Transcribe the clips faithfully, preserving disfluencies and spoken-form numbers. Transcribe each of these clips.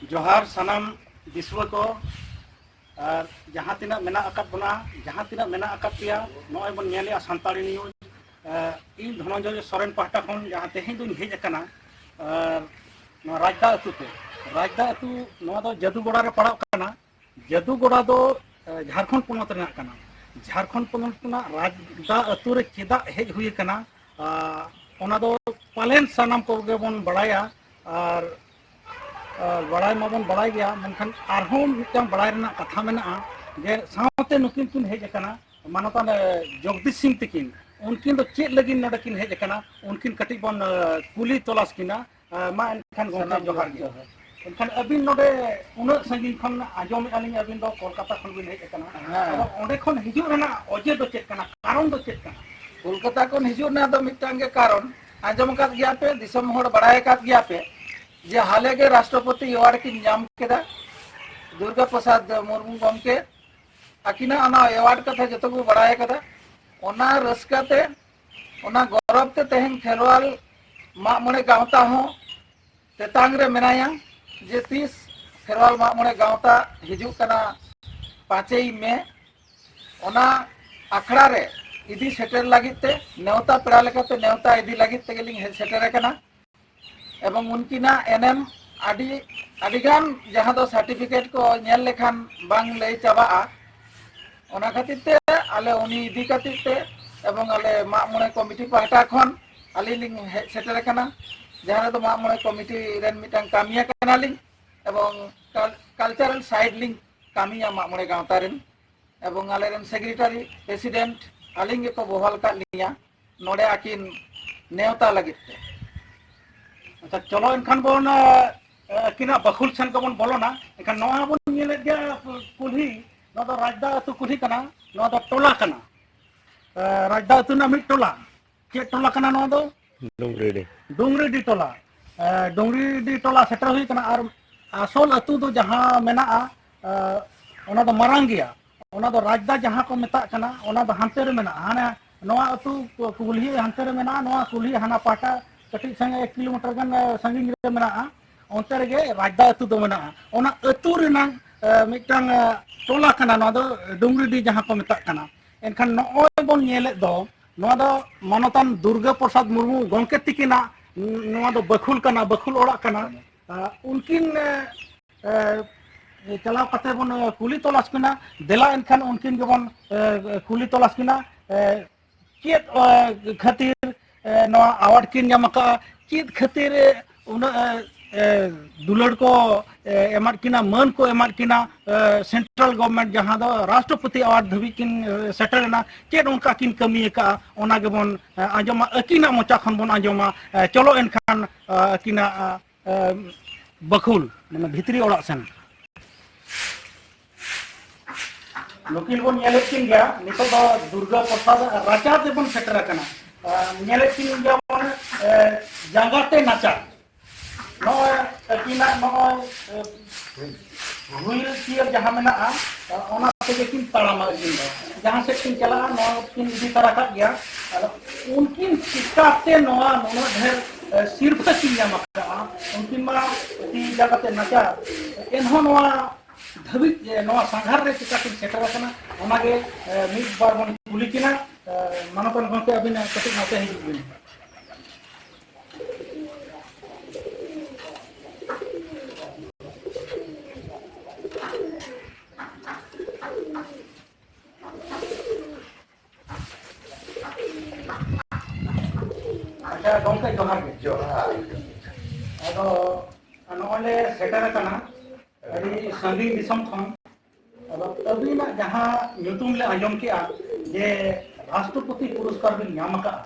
ᱡᱚᱦᱟᱨ ᱥᱟᱱᱟᱢ ᱫᱤᱥᱩᱣᱟᱹ ᱠᱚ, ᱟᱨ ᱡᱟᱦᱟᱸ ᱛᱤᱱᱟᱹᱜ ᱢᱮᱱᱟᱜ ᱟᱠᱟᱫ ᱵᱚᱱᱟ, ᱡᱟᱦᱟᱸ ᱛᱤᱱᱟᱹᱜ ᱢᱮᱱᱟᱜ ᱟᱠᱟᱫ ᱯᱮᱭᱟ, ᱱᱚᱜᱼᱚᱭ ᱵᱚᱱ ᱧᱮᱞᱮᱜᱼᱟ ᱥᱟᱱᱛᱟᱲᱤ ᱱᱤᱭᱩᱡᱽ᱾ ᱮ, ᱤᱧ ᱫᱷᱚᱱᱚᱱᱡᱚᱭ ᱥᱚᱨᱮᱱ ᱯᱟᱦᱴᱟ ᱠᱷᱚᱱ ᱡᱟᱦᱟᱸ ᱛᱮᱦᱮᱧ ᱫᱚᱧ ᱦᱮᱡ ᱟᱠᱟᱱᱟ, ᱟᱨ ᱱᱚᱣᱟ ᱨᱟᱡᱽᱫᱟ ᱟᱹᱛᱩ ᱛᱮ, ᱨᱟᱡᱽᱫᱟ ᱟᱹᱛᱩ ᱱᱚᱣᱟ ᱫᱚ ᱡᱟᱹᱫᱩᱜᱚᱲᱟ ᱨᱮ ᱯᱟᱲᱟᱜ ᱠᱟᱱᱟ᱾ ᱡᱟᱹᱫᱩᱜᱚᱲᱟ ᱫᱚ, ᱮ, ᱡᱷᱟᱲᱠᱷᱚᱸᱰ ᱯᱚᱱᱚᱛ ᱨᱮᱱᱟᱜ ᱠᱟᱱᱟ᱾ ᱡᱷᱟᱲᱠᱷᱚᱸᱰ ᱯᱚᱱᱚᱛ ᱨᱮᱱᱟᱜ ᱨᱟᱡᱽᱫᱟ ᱟᱹᱛᱩ ᱨᱮ ᱪᱮᱫᱟᱜ ᱦᱮᱡ ᱦᱩᱭ ᱟᱠᱟᱱᱟ, ᱟ, ᱚᱱᱟ ᱫᱚ ᱯᱟᱞᱮᱱ ᱥᱟᱱᱟᱢ ᱠᱚᱜᱮ ᱵᱚᱱ ᱵᱟᱲᱟᱭᱟ᱾ ᱟᱨ, ᱟ, ᱵᱟᱲᱟᱭ ᱢᱟᱵᱚᱱ ᱵᱟᱲᱟᱭ ᱜᱮᱭᱟ, ᱢᱮᱱᱠᱷᱟᱱ ᱟᱨᱦᱚᱸ ᱢᱤᱫᱴᱟᱝ ᱵᱟᱲᱟᱭ ᱨᱮᱱᱟᱜ ᱠᱟᱛᱷᱟ ᱢᱮᱱᱟᱜᱼᱟ ᱡᱮ ᱥᱟᱶᱛᱮ ᱱᱩᱠᱤᱱ ᱠᱤᱱ ᱦᱮᱡ ᱟᱠᱟᱱᱟ, ᱢᱟᱱᱚᱛᱟᱱ, ᱮ, ᱡᱚᱜᱽᱫᱤᱥ ᱥᱤᱝ ᱛᱤᱠᱤᱱ, ᱩᱱᱠᱤᱱ ᱫᱚ ᱪᱮᱫ ᱞᱟᱹᱜᱤᱫ ᱱᱚᱰᱮ ᱠᱤᱱ ᱦᱮᱡ ᱟᱠᱟᱱᱟ, ᱩᱱᱠᱤᱱ ᱠᱟᱹᱴᱤᱡ ᱵᱚᱱ, ᱮ, ᱠᱩᱞᱤ ᱛᱚᱞᱟᱥ ᱠᱤᱱᱟ᱾ ᱮ, ᱢᱟ ᱮᱱᱠᱷᱟᱱ ᱜᱚᱢᱠᱮ, ᱥᱟᱱᱟᱢ ᱡᱚᱦᱟᱨ ᱜᱮ᱾ ᱡᱚᱦᱟᱨ᱾ ᱮᱱᱠᱷᱟᱱ ᱟᱹᱵᱤᱱ ᱱᱚᱰᱮ ᱩᱱᱟᱹᱜ ᱥᱟᱺᱜᱤᱧ ᱠᱷᱚᱱ ᱟᱸᱡᱚᱢᱮᱫᱼᱟ ᱞᱤᱧ, ᱟᱹᱵᱤᱱ ᱫᱚ ᱠᱳᱞᱠᱟᱛᱟ ᱠᱷᱚᱱ ᱵᱤᱱ ᱦᱮᱡ ᱟᱠᱟᱱᱟ᱾ ᱦᱮᱸ᱾ ᱟᱫᱚ ᱚᱸᱰᱮ ᱠᱷᱚᱱ ᱦᱤᱡᱩᱜ ᱨᱮᱱᱟᱜ ᱚᱡᱮ ᱫᱚ ᱪᱮᱫ ᱠᱟᱱᱟ, ᱠᱟᱨᱚᱱ ᱫᱚ ᱪᱮᱫ ᱠᱟᱱᱟ? ᱠᱳᱞᱠᱟᱛᱟ ᱠᱷᱚᱱ ᱦᱤᱡᱩᱜ ᱨᱮᱱᱟᱜ ᱫᱚ ᱢᱤᱫᱴᱟᱝ ᱜᱮ ᱠᱟᱨᱚᱱ, ᱟᱸᱡᱚᱢ ᱟᱠᱟᱫ ᱜᱮᱭᱟ ᱯᱮ, ᱫᱤᱥᱚᱢ ᱦᱚᱲ ᱵᱟᱲᱟᱭ ᱟᱠᱟᱫ ᱜᱮᱭᱟ ᱯᱮ ᱡᱮ ᱦᱟᱞᱮ ᱜᱮ ᱨᱟᱥᱴᱨᱚᱯᱚᱛᱤ ᱮᱣᱟᱨᱰ ᱠᱤᱱ ᱧᱟᱢ ᱠᱮᱫᱟ ᱫᱩᱨᱜᱟ ᱯᱨᱚᱥᱟᱫᱽ ᱢᱩᱨᱢᱩ ᱜᱚᱢᱠᱮ᱾ ᱟᱹᱠᱤᱱᱟᱜ ᱚᱱᱟ ᱮᱣᱟᱨᱰ ᱠᱟᱛᱷᱟ ᱡᱚᱛᱚ ᱠᱚ ᱵᱟᱲᱟᱭ ᱟᱠᱟᱫᱟ᱾ ᱚᱱᱟ ᱨᱟᱹᱥᱠᱟᱹ ᱛᱮ, ᱚᱱᱟ ᱜᱚᱨᱚᱵᱽ ᱛᱮ ᱛᱮᱦᱮᱧ ᱠᱷᱮᱨᱣᱟᱞ ᱢᱟᱜ ᱢᱚᱬᱮ ᱜᱟᱶᱛᱟ ᱦᱚᱸ ᱛᱮᱛᱟᱝ ᱨᱮ ᱢᱮᱱᱟᱭᱟ ᱡᱮ ᱛᱤᱥ ᱠᱷᱮᱨᱣᱟᱞ ᱢᱟᱜ ᱢᱚᱬᱮ ᱜᱟᱶᱛᱟ ᱦᱤᱡᱩᱜ ᱠᱟᱱᱟ ᱯᱟᱸᱪᱮᱭ ᱢᱮ, ᱚᱱᱟ ᱟᱠᱷᱲᱟ ᱨᱮ ᱤᱫᱤ ᱥᱮᱴᱮᱨ ᱞᱟᱹᱜᱤᱫ ᱛᱮ, ᱱᱮᱣᱛᱟ ᱯᱮᱲᱟ ᱞᱮᱠᱟᱛᱮ ᱱᱮᱣᱛᱟ ᱤᱫᱤ ᱞᱟᱹᱜᱤᱫ ᱛᱮᱜᱮ ᱞᱤᱧ ᱦᱮᱡ ᱥᱮᱴᱮᱨ ᱟᱠᱟᱱᱟ᱾ ᱮᱵᱚᱝ ᱩᱱᱠᱤᱱᱟᱜ ᱮᱱᱮᱢ ᱟᱹᱰᱤ, ᱟᱹᱰᱤᱜᱟᱱ, ᱡᱟᱦᱟᱸ ᱫᱚ ᱥᱟᱨᱴᱤᱯᱷᱤᱠᱮᱴ ᱠᱚ ᱧᱮᱞ ᱞᱮᱠᱷᱟᱱ ᱵᱟᱝ ᱞᱟᱹᱭ ᱪᱟᱵᱟᱜᱼᱟ᱾ ᱚᱱᱟ ᱠᱷᱟᱹᱛᱤᱨ ᱛᱮ ᱟᱞᱮ ᱩᱱᱤ ᱤᱫᱤ ᱠᱟᱛᱮ ᱛᱮ ᱮᱵᱚᱝ ᱟᱞᱮ ᱢᱟᱜ ᱢᱚᱬᱮ ᱠᱚᱢᱤᱴᱤ ᱯᱟᱦᱴᱟ ᱠᱷᱚᱱ ᱟᱹᱞᱤᱧ ᱞᱤᱧ ᱦᱮᱡ ᱥᱮᱴᱮᱨ ᱟᱠᱟᱱᱟ, ᱡᱟᱦᱟᱸ ᱨᱮᱫᱚ ᱢᱟᱜ ᱢᱚᱬᱮ ᱠᱚᱢᱤᱴᱤ ᱨᱮᱱ ᱢᱤᱫᱴᱟᱝ ᱠᱟᱹᱢᱤᱭᱟᱹ ᱠᱟᱱᱟᱞᱤᱧ ᱮᱵᱚᱝ ᱠᱟᱞ-, ᱠᱟᱞᱪᱟᱨᱟᱞ ᱥᱟᱭᱤᱰ ᱞᱤᱧ ᱠᱟᱹᱢᱤᱭᱟ ᱢᱟᱜ ᱢᱚᱬᱮ ᱜᱟᱶᱛᱟ ᱨᱮᱱ᱾ ᱮᱵᱚᱝ ᱟᱞᱮᱨᱮᱱ ᱥᱮᱠᱨᱮᱴᱟᱨᱤ, ᱯᱨᱮᱥᱤᱰᱮᱱᱴ, ᱟᱹᱞᱤᱧ ᱜᱮᱠᱚ ᱵᱚᱦᱟᱞ ᱟᱠᱟᱫ ᱞᱤᱧᱟ ᱱᱚᱰᱮ ᱟᱹᱠᱤᱱ ᱱᱮᱣᱛᱟ ᱞᱟᱹᱜᱤᱫ ᱛᱮ᱾ ᱟᱪᱪᱷᱟ, ᱪᱚᱞᱚ ᱮᱱᱠᱷᱟᱱ ᱵᱚᱱ, ᱮ, ᱟᱹᱠᱤᱱᱟᱜ ᱵᱟᱠᱷᱩᱞ ᱥᱮᱱ ᱜᱮᱵᱚᱱ ᱵᱚᱞᱚᱱᱟ᱾ ᱮᱱᱠᱷᱟᱱ ᱱᱚᱣᱟ ᱵᱚᱱ ᱧᱮᱞᱮᱫ ᱜᱮᱭᱟ ᱠᱩᱞᱦᱤ, ᱱᱚᱣᱟ ᱫᱚ ᱨᱟᱡᱽᱫᱟ ᱟᱹᱛᱩ ᱠᱩᱞᱦᱤ ᱠᱟᱱᱟ, ᱱᱚᱣᱟ ᱫᱚ ᱴᱚᱞᱟ ᱠᱟᱱᱟ᱾ ᱮ, ᱨᱟᱡᱽᱫᱟ ᱟᱹᱛᱩ ᱨᱮᱱᱟᱜ ᱢᱤᱫ ᱴᱚᱞᱟ᱾ ᱪᱮᱫ ᱴᱚᱞᱟ ᱠᱟᱱᱟ ᱱᱚᱣᱟ ᱫᱚ? ᱰᱩᱝᱨᱤᱰᱤ᱾ ᱰᱩᱝᱨᱤᱰᱤ ᱴᱚᱞᱟ᱾ ᱮ, ᱰᱩᱝᱨᱤᱰᱤ ᱴᱚᱞᱟ ᱥᱮᱴᱮᱨ ᱦᱩᱭ ᱠᱟᱱᱟ᱾ ᱟᱨ ᱟᱥᱚᱞ ᱟᱹᱛᱩ ᱫᱚ ᱡᱟᱦᱟᱸ ᱢᱮᱱᱟᱜᱼᱟ, ᱮ, ᱚᱱᱟ ᱫᱚ ᱢᱟᱨᱟᱝ ᱜᱮᱭᱟ᱾ ᱚᱱᱟ ᱫᱚ ᱨᱟᱡᱽᱫᱟ ᱡᱟᱦᱟᱸ ᱠᱚ ᱢᱮᱛᱟᱜ ᱠᱟᱱᱟ, ᱚᱱᱟ ᱫᱚ ᱦᱟᱱᱛᱮ ᱨᱮ ᱢᱮᱱᱟᱜᱼᱟ᱾ ᱦᱟᱱᱮ ᱱᱚᱣᱟ ᱟᱹᱛᱩ ᱠᱩᱞᱦᱤ ᱦᱟᱱᱛᱮ ᱨᱮ ᱢᱮᱱᱟᱜᱼᱟ, ᱱᱚᱣᱟ ᱠᱩᱞᱦᱤ ᱦᱟᱱᱟ ᱯᱟᱦᱴᱟ ᱠᱟᱹᱴᱤᱡ ᱥᱟᱺᱜᱤᱧ, ᱮᱠ ᱠᱤᱞᱳᱢᱤᱴᱟᱨ ᱜᱟᱱ, ᱮ, ᱥᱟᱺᱜᱤᱧ ᱨᱮ ᱢᱮᱱᱟᱜᱼᱟ᱾ ᱚᱱᱛᱮ ᱨᱮᱜᱮ ᱨᱟᱡᱽᱫᱟ ᱟᱹᱛᱩ ᱫᱚ ᱢᱮᱱᱟᱜᱼᱟ᱾ ᱚᱱᱟ ᱟᱹᱛᱩ ᱨᱮᱱᱟᱜ, ᱮ, ᱢᱤᱫᱴᱟᱝ, ᱮ, ᱴᱚᱞᱟ ᱠᱟᱱᱟ, ᱱᱚᱣᱟ ᱫᱚ ᱰᱩᱝᱨᱤᱰᱤ ᱡᱟᱦᱟᱸ ᱠᱚ ᱢᱮᱛᱟᱜ ᱠᱟᱱᱟ᱾ ᱮᱱᱠᱷᱟᱱ ᱱᱚᱜᱼᱚᱭ ᱵᱚᱱ ᱧᱮᱞᱮᱫ ᱫᱚ, ᱱᱚᱣᱟ ᱫᱚ ᱢᱟᱱᱚᱛᱟᱱ ᱫᱩᱨᱜᱟᱹ ᱯᱨᱚᱥᱟᱫᱽ ᱢᱩᱨᱢᱩ ᱜᱚᱢᱠᱮ ᱛᱤᱠᱤᱱᱟᱜ, ᱱᱚᱣᱟ ᱫᱚ ᱵᱟᱹᱠᱷᱩᱞ ᱠᱟᱱᱟ, ᱵᱟᱹᱠᱷᱩᱞ ᱚᱲᱟᱜ ᱠᱟᱱᱟ᱾ ᱟ, ᱩᱱᱠᱤᱱ, ᱮ, ᱮ, ᱪᱟᱞᱟᱣ ᱠᱟᱛᱮ ᱵᱚᱱ, ᱮ, ᱠᱩᱞᱤ ᱛᱚᱞᱟᱥ ᱠᱤᱱᱟ, ᱫᱮᱞᱟ ᱮᱱᱠᱷᱟᱱ ᱩᱱᱠᱤᱱ ᱜᱮᱵᱚᱱ, ᱮ, ᱠᱩᱞᱤ ᱛᱚᱞᱟᱥ ᱠᱤᱱᱟ᱾ ᱮ, ᱪᱮᱫ, ᱮ, ᱠᱷᱟᱹᱛᱤᱨ, ᱮ, ᱱᱚᱣᱟ ᱟᱣᱟᱨᱰ ᱠᱤᱱ ᱧᱟᱢ ᱟᱠᱟᱫᱼᱟ, ᱪᱮᱫ ᱠᱷᱟᱹᱛᱤᱨ, ᱮ, ᱩᱱᱟᱹᱜ, ᱮ, ᱮ, ᱫᱩᱞᱟᱹᱲ ᱠᱚ, ᱮ, ᱮᱢᱟᱫ ᱠᱤᱱᱟ, ᱢᱟᱹᱱ ᱠᱚ ᱮᱢᱟᱫ ᱠᱤᱱᱟ, ᱮ, ᱥᱮᱱᱴᱨᱟᱞ ᱜᱚᱵᱷᱚᱨᱱᱢᱮᱱᱴ ᱡᱟᱦᱟᱸ ᱫᱚ ᱨᱟᱥᱴᱨᱚᱯᱚᱛᱤ ᱟᱣᱟᱨᱰ ᱫᱷᱟᱹᱵᱤᱡ ᱠᱤᱱ, ᱮ, ᱥᱮᱴᱮᱨ ᱮᱱᱟ, ᱪᱮᱫ ᱚᱱᱠᱟ ᱠᱤᱱ ᱠᱟᱹᱢᱤ ᱟᱠᱟᱫᱼᱟ, ᱚᱱᱟ ᱜᱮᱵᱚᱱ, ᱮ, ᱟᱸᱡᱚᱢᱟ, ᱟᱹᱠᱤᱱᱟᱜ ᱢᱚᱪᱟ ᱠᱷᱚᱱ ᱵᱚᱱ ᱟᱸᱡᱚᱢᱟ᱾ ᱮ, ᱪᱚᱞᱚ ᱮᱱᱠᱷᱟᱱ, ᱮ, ᱟᱹᱠᱤᱱᱟᱜ, ᱮ, ᱵᱟᱹᱠᱷᱩᱞ, ᱢᱟᱱᱮ ᱵᱷᱤᱛᱨᱤ ᱚᱲᱟᱜ ᱥᱮᱱ᱾ ᱱᱩᱠᱤᱱ ᱵᱚᱱ ᱧᱮᱞᱮᱫ ᱠᱤᱱ ᱜᱮᱭᱟ, ᱱᱤᱛᱚᱜ ᱫᱚ ᱫᱩᱨᱜᱟ ᱯᱨᱚᱥᱟᱫᱽ ᱨᱟᱪᱟ ᱛᱮᱵᱚᱱ ᱥᱮᱴᱮᱨ ᱟᱠᱟᱱᱟ᱾ ᱟᱨ ᱧᱮᱞᱮᱫ ᱠᱤᱱ ᱜᱮᱭᱟ ᱵᱚᱱ, ᱮ, ᱡᱟᱸᱜᱟ ᱛᱮ ᱱᱟᱪᱟᱨ᱾ ᱱᱚᱜᱼᱚᱭ ᱟᱹᱠᱤᱱᱟᱜ ᱱᱚᱜᱼᱚᱭ, ᱮ, ᱦᱩᱭᱤᱞ ᱪᱮᱭᱟᱨ ᱡᱟᱦᱟᱸ ᱢᱮᱱᱟᱜᱼᱟ, ᱚᱱᱟ ᱛᱮᱜᱮ ᱠᱤᱱ ᱛᱟᱲᱟᱢᱟ ᱟᱹᱠᱤᱱ ᱫᱚ᱾ ᱡᱟᱦᱟᱸ ᱥᱮᱫ ᱠᱤᱱ ᱪᱟᱞᱟᱜᱼᱟ, ᱱᱚᱣᱟ ᱠᱤᱱ ᱤᱫᱤ ᱛᱟᱨᱟ ᱠᱟᱜ ᱜᱮᱭᱟ᱾ ᱟᱫᱚ ᱩᱱᱠᱤᱱ ᱪᱤᱠᱟᱛᱮ ᱱᱚᱣᱟ ᱱᱩᱱᱟᱹᱜ ᱰᱷᱮᱨ, ᱮ, ᱥᱤᱨᱯᱷᱟᱹ ᱠᱤᱱ ᱧᱟᱢ ᱟᱠᱟᱫᱼᱟ? ᱩᱱᱠᱤᱱ ᱢᱟ ᱛᱤ ᱡᱟᱸᱜᱟ ᱛᱮ ᱱᱟᱪᱟᱨ, ᱮᱱᱦᱚᱸ ᱱᱚᱣᱟ ᱫᱷᱟᱹᱵᱤᱡ, ᱮ, ᱱᱚᱣᱟ ᱥᱟᱸᱜᱷᱟᱨ ᱨᱮ ᱪᱤᱠᱟ ᱠᱤᱱ ᱥᱮᱴᱮᱨ ᱟᱠᱟᱱᱟ, ᱚᱱᱟᱜᱮ, ᱮ, ᱢᱤᱫ ᱵᱟᱨ ᱵᱚᱱ ᱠᱩᱞᱤ ᱠᱤᱱᱟ᱾ ᱮ, ᱢᱟᱱᱚᱛᱟᱱ ᱜᱚᱢᱠᱮ, ᱟᱹᱵᱤᱱ ᱠᱟᱹᱴᱤᱡ ᱱᱚᱛᱮ ᱦᱤᱡᱩᱜ ᱵᱤᱱ᱾ ᱟᱪᱪᱷᱟ ᱜᱚᱢᱠᱮ, ᱡᱚᱦᱟᱨ ᱜᱮ᱾ ᱡᱚᱦᱟᱨ᱾ ᱟᱫᱚ ᱱᱚᱜᱼᱚᱭ ᱞᱮ ᱥᱮᱴᱮᱨ ᱟᱠᱟᱱᱟ ᱟᱹᱰᱤ ᱥᱟᱺᱜᱤᱧ ᱫᱤᱥᱚᱢ ᱠᱷᱚᱱ᱾ ᱟᱫᱚ ᱟᱹᱵᱤᱱᱟᱜ ᱡᱟᱦᱟᱸ ᱧᱩᱛᱩᱢ ᱞᱮ ᱟᱸᱡᱚᱢ ᱠᱮᱜᱼᱟ ᱡᱮ ᱨᱟᱥᱴᱨᱚᱯᱚᱛᱤ ᱯᱩᱨᱚᱥᱠᱟᱨ ᱵᱤᱱ ᱧᱟᱢ ᱟᱠᱟᱫᱼᱟ,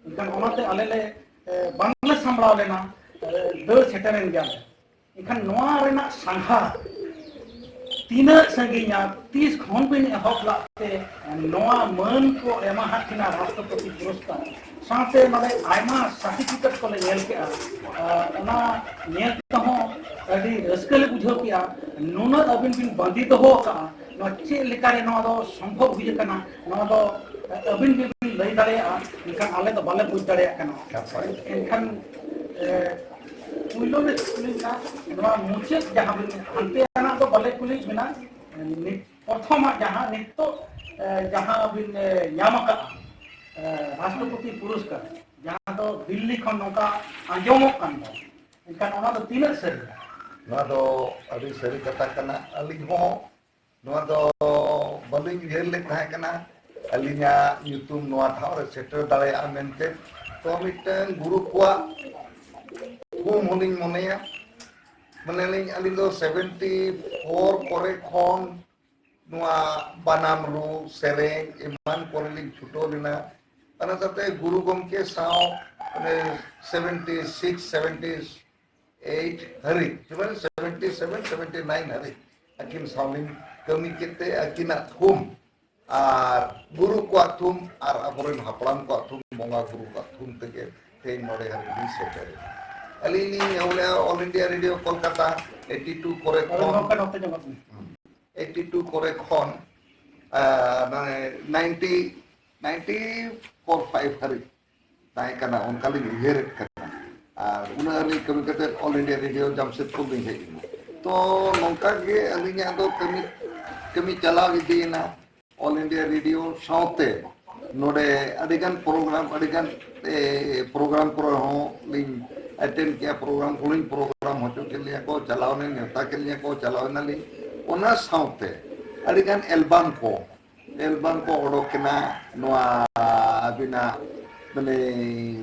ᱮᱱᱠᱷᱟᱱ ᱚᱱᱟᱛᱮ ᱟᱞᱮ ᱞᱮ, ᱮ, ᱵᱟᱝᱞᱮ ᱥᱟᱢᱵᱲᱟᱣ ᱞᱮᱱᱟ, ᱮ, ᱫᱟᱹᱲ ᱥᱮᱴᱮᱨᱮᱱ ᱜᱮᱭᱟᱞᱮ᱾ ᱮᱱᱠᱷᱟᱱ ᱱᱚᱣᱟ ᱨᱮᱱᱟᱜ ᱥᱟᱸᱜᱷᱟᱨ ᱛᱤᱱᱟᱹᱜ ᱥᱟᱺᱜᱤᱧᱟ, ᱛᱤᱥ ᱠᱷᱚᱱ ᱵᱤᱱ ᱮᱦᱚᱵ ᱞᱟᱜ ᱛᱮ ᱱᱚᱣᱟ ᱢᱟᱹᱱ ᱠᱚ ᱮᱢᱟᱦᱟᱜ ᱠᱤᱱᱟ ᱨᱟᱥᱴᱨᱚᱯᱚᱛᱤ ᱯᱩᱨᱚᱥᱠᱟᱨ ᱥᱟᱶᱛᱮ ᱱᱚᱰᱮ ᱟᱭᱢᱟ ᱥᱟᱨᱴᱤᱯᱷᱤᱠᱮᱴ ᱠᱚᱞᱮ ᱧᱮᱞ ᱠᱮᱜᱼᱟ᱾ ᱟᱨ ᱚᱱᱟ ᱧᱮᱞ ᱛᱮᱦᱚᱸ ᱟᱹᱰᱤ ᱨᱟᱹᱥᱠᱟᱹ ᱞᱮ ᱵᱩᱡᱷᱟᱹᱣ ᱠᱮᱜᱼᱟ᱾ ᱱᱩᱱᱟᱹᱜ ᱟᱹᱵᱤᱱ ᱵᱤᱱ ᱵᱟᱸᱫᱤ ᱫᱚᱦᱚ ᱟᱠᱟᱜᱼᱟ, ᱱᱚᱣᱟ ᱪᱮᱫ ᱞᱮᱠᱟᱨᱮ ᱱᱚᱣᱟ ᱫᱚ ᱥᱚᱢᱵᱷᱚᱵ ᱦᱩᱭ ᱟᱠᱟᱱᱟ, ᱱᱚᱣᱟ ᱫᱚ ᱟᱹᱵᱤᱱ ᱜᱮᱵᱤᱱ ᱞᱟᱹᱭ ᱫᱟᱲᱮᱭᱟᱜᱼᱟ, ᱢᱮᱱᱠᱷᱟᱱ ᱟᱞᱮ ᱫᱚ ᱵᱟᱞᱮ ᱵᱩᱡᱽ ᱫᱟᱲᱮᱭᱟᱜ ᱠᱟᱱᱟ᱾ ᱱᱟᱯᱟᱭ᱾ ᱮᱱᱠᱷᱟᱱ, ᱮ, ᱯᱩᱭᱞᱩ ᱨᱮ ᱠᱩᱞᱤ ᱢᱮᱱᱟᱜᱼᱟ, ᱱᱚᱣᱟ ᱢᱩᱪᱟᱹᱫ ᱡᱟᱦᱟᱸ ᱵᱤᱱ ᱦᱟᱱᱛᱮ ᱟᱱᱟᱜ ᱫᱚ ᱵᱟᱞᱮ ᱠᱩᱞᱤᱭᱮᱫ ᱵᱤᱱᱟ, ᱱᱤᱛ ᱯᱨᱚᱛᱷᱚᱢᱟᱜ ᱡᱟᱦᱟᱸ ᱱᱤᱛᱚᱜ, ᱮ, ᱡᱟᱦᱟᱸ ᱵᱤᱱ, ᱮ, ᱧᱟᱢ ᱟᱠᱟᱫᱼᱟ, ᱮ, ᱨᱟᱥᱴᱨᱚᱯᱚᱛᱤ ᱯᱩᱨᱚᱥᱠᱟᱨ, ᱡᱟᱦᱟᱸ ᱫᱚ ᱫᱤᱞᱞᱤ ᱠᱷᱚᱱ ᱱᱚᱝᱠᱟ ᱟᱸᱡᱚᱢᱚᱜ ᱠᱟᱱ ᱫᱚ, ᱮᱱᱠᱷᱟᱱ ᱚᱱᱟ ᱫᱚ ᱛᱤᱱᱟᱹᱜ ᱥᱟᱹᱨᱤᱭᱟ? ᱱᱚᱣᱟ ᱫᱚ ᱟᱹᱰᱤ ᱥᱟᱹᱨᱤ ᱠᱟᱛᱷᱟ ᱠᱟᱱᱟ᱾ ᱟᱹᱞᱤᱧ ᱦᱚᱸ ᱱᱚᱣᱟ ᱫᱚ ᱵᱟᱹᱞᱤᱧ ᱩᱭᱦᱟᱹᱨ ᱞᱮᱫ ᱛᱟᱦᱮᱸ ᱠᱟᱱᱟ, ᱟᱹᱞᱤᱧᱟᱜ ᱧᱩᱛᱩᱢ ᱱᱚᱣᱟ ᱴᱷᱟᱶ ᱨᱮ ᱥᱮᱴᱮᱨ ᱫᱟᱲᱮᱭᱟᱜᱼᱟ ᱢᱮᱱᱛᱮ᱾ ᱛᱚ, ᱢᱤᱫᱴᱟᱝ ᱜᱩᱨᱩ ᱠᱚᱣᱟᱜ ᱛᱷᱩᱢ ᱦᱚᱸᱞᱤᱧ ᱢᱚᱱᱮᱭᱟ᱾ ᱢᱟᱱᱮ, ᱟᱹᱞᱤᱧ, ᱟᱹᱞᱤᱧ ᱫᱚ ᱥᱮᱵᱷᱮᱱᱴᱤ ᱯᱷᱳᱨ ᱠᱚᱨᱮ ᱠᱷᱚᱱ ᱱᱚᱣᱟ ᱵᱟᱱᱟᱢ ᱨᱩ, ᱥᱮᱨᱮᱧ ᱮᱢᱟᱱ ᱠᱚᱨᱮ ᱞᱤᱧ ᱪᱷᱩᱴᱟᱹᱣ ᱞᱮᱱᱟ᱾ ᱚᱱᱟ ᱥᱟᱶᱛᱮ ᱜᱩᱨᱩ ᱜᱚᱢᱠᱮ ᱥᱟᱶ, ᱢᱟᱱᱮ, ᱥᱮᱵᱷᱮᱱᱴᱤ ᱥᱤᱠᱥ, ᱥᱮᱵᱷᱮᱱᱴᱤ ᱮᱭᱤᱴ ᱦᱟᱹᱨᱤᱡ, ᱥᱮᱵᱷᱮᱱᱴᱤ ᱥᱮᱵᱷᱮᱱ, ᱥᱮᱵᱷᱮᱱᱴᱤ ᱱᱟᱭᱤᱱ ᱦᱟᱹᱨᱤᱡ ᱟᱹᱠᱤᱱ ᱥᱟᱶ ᱞᱤᱧ ᱠᱟᱹᱢᱤ ᱠᱮᱫ ᱛᱮ, ᱟᱹᱠᱤᱱᱟᱜ ᱛᱷᱩᱢ ᱟᱨ ᱜᱩᱨᱩ ᱠᱚᱣᱟᱜ ᱛᱷᱩᱢ ᱟᱨ ᱟᱵᱚᱨᱮᱱ ᱦᱟᱯᱲᱟᱢ ᱠᱚᱣᱟᱜ ᱛᱷᱩᱢ, ᱵᱚᱸᱜᱟ ᱵᱩᱨᱩ ᱠᱚᱣᱟᱜ ᱛᱷᱩᱢ ᱛᱮᱜᱮ ᱛᱮᱦᱮᱧ ᱱᱚᱰᱮ ᱦᱟᱹᱵᱤᱡ ᱞᱤᱧ ᱥᱮᱴᱮᱨ ᱮᱱᱟ᱾ ᱟᱹᱞᱤᱧ ᱞᱤᱧ ᱮᱦᱚᱵ ᱞᱮᱫᱼᱟ All India Radio Kolkata, eighty two ᱠᱚᱨᱮ ᱦᱳᱭ, ᱠᱷᱚᱱ᱾ ᱱᱚᱝᱠᱟ ᱱᱚᱛᱮ ᱧᱚᱜᱚᱜ ᱵᱤᱱ᱾ ᱮᱭᱤᱴᱤ ᱴᱩ ᱠᱚᱨᱮ ᱠᱷᱚᱱ, ᱟᱨ, ᱢᱟᱱᱮ, ᱱᱟᱭᱤᱱᱴᱤ, ᱱᱟᱭᱤᱱᱴᱤ ᱯᱷᱳᱨ ᱯᱷᱟᱭᱤᱵᱷ ᱦᱟᱹᱨᱤᱡ ᱛᱟᱦᱮᱸ ᱠᱟᱱᱟ, ᱚᱱᱠᱟ ᱞᱤᱧ ᱩᱭᱦᱟᱹᱨᱮᱫ ᱠᱟᱱᱟ᱾ ᱟᱨ ᱩᱱᱟᱹᱜ ᱦᱟᱹᱨᱤᱡ ᱠᱟᱹᱢᱤ ᱠᱟᱛᱮ All India Radio ᱡᱟᱢᱥᱮᱫᱽᱯᱩᱨ ᱞᱤᱧ ᱦᱮᱡ ᱮᱱᱟ᱾ ᱛᱚ, ᱱᱚᱝᱠᱟ ᱜᱮ ᱟᱹᱞᱤᱧᱟᱜ ᱫᱚ ᱠᱟᱹᱢᱤ, ᱠᱟᱹᱢᱤ ᱪᱟᱞᱟᱣ ᱤᱫᱤᱭᱮᱱᱟ᱾ All India Radio ᱥᱟᱶᱛᱮ ᱱᱚᱰᱮ ᱟᱹᱰᱤᱜᱟᱱ ᱯᱨᱳᱜᱨᱟᱢ, ᱟᱹᱰᱤᱜᱟᱱ, ᱮ, ᱯᱨᱳᱜᱨᱟᱢ ᱠᱚᱨᱮ ᱦᱚᱸ ᱞᱤᱧ ᱮᱴᱮᱱᱰ ᱠᱮᱜᱼᱟ, ᱯᱨᱳᱜᱨᱟᱢ ᱠᱚᱞᱤᱧ ᱯᱨᱳᱜᱨᱟᱢ ᱦᱚᱪᱚ ᱠᱮᱫ ᱞᱤᱧᱟ ᱠᱚ, ᱪᱟᱞᱟᱣ ᱱᱟᱹᱧ, ᱱᱮᱣᱛᱟ ᱠᱮᱫ ᱞᱤᱧᱟ ᱠᱚ, ᱪᱟᱞᱟᱣ ᱮᱱᱟᱞᱤᱧ᱾ ᱚᱱᱟ ᱥᱟᱶᱛᱮ ᱟᱹᱰᱤᱜᱟᱱ ᱮᱞᱵᱟᱢ ᱠᱚ, ᱮᱞᱵᱟᱢ ᱠᱚ ᱚᱰᱚᱠ ᱮᱱᱟ᱾ ᱱᱚᱣᱟ ᱟᱹᱵᱤᱱᱟᱜ, ᱢᱟᱱᱮ,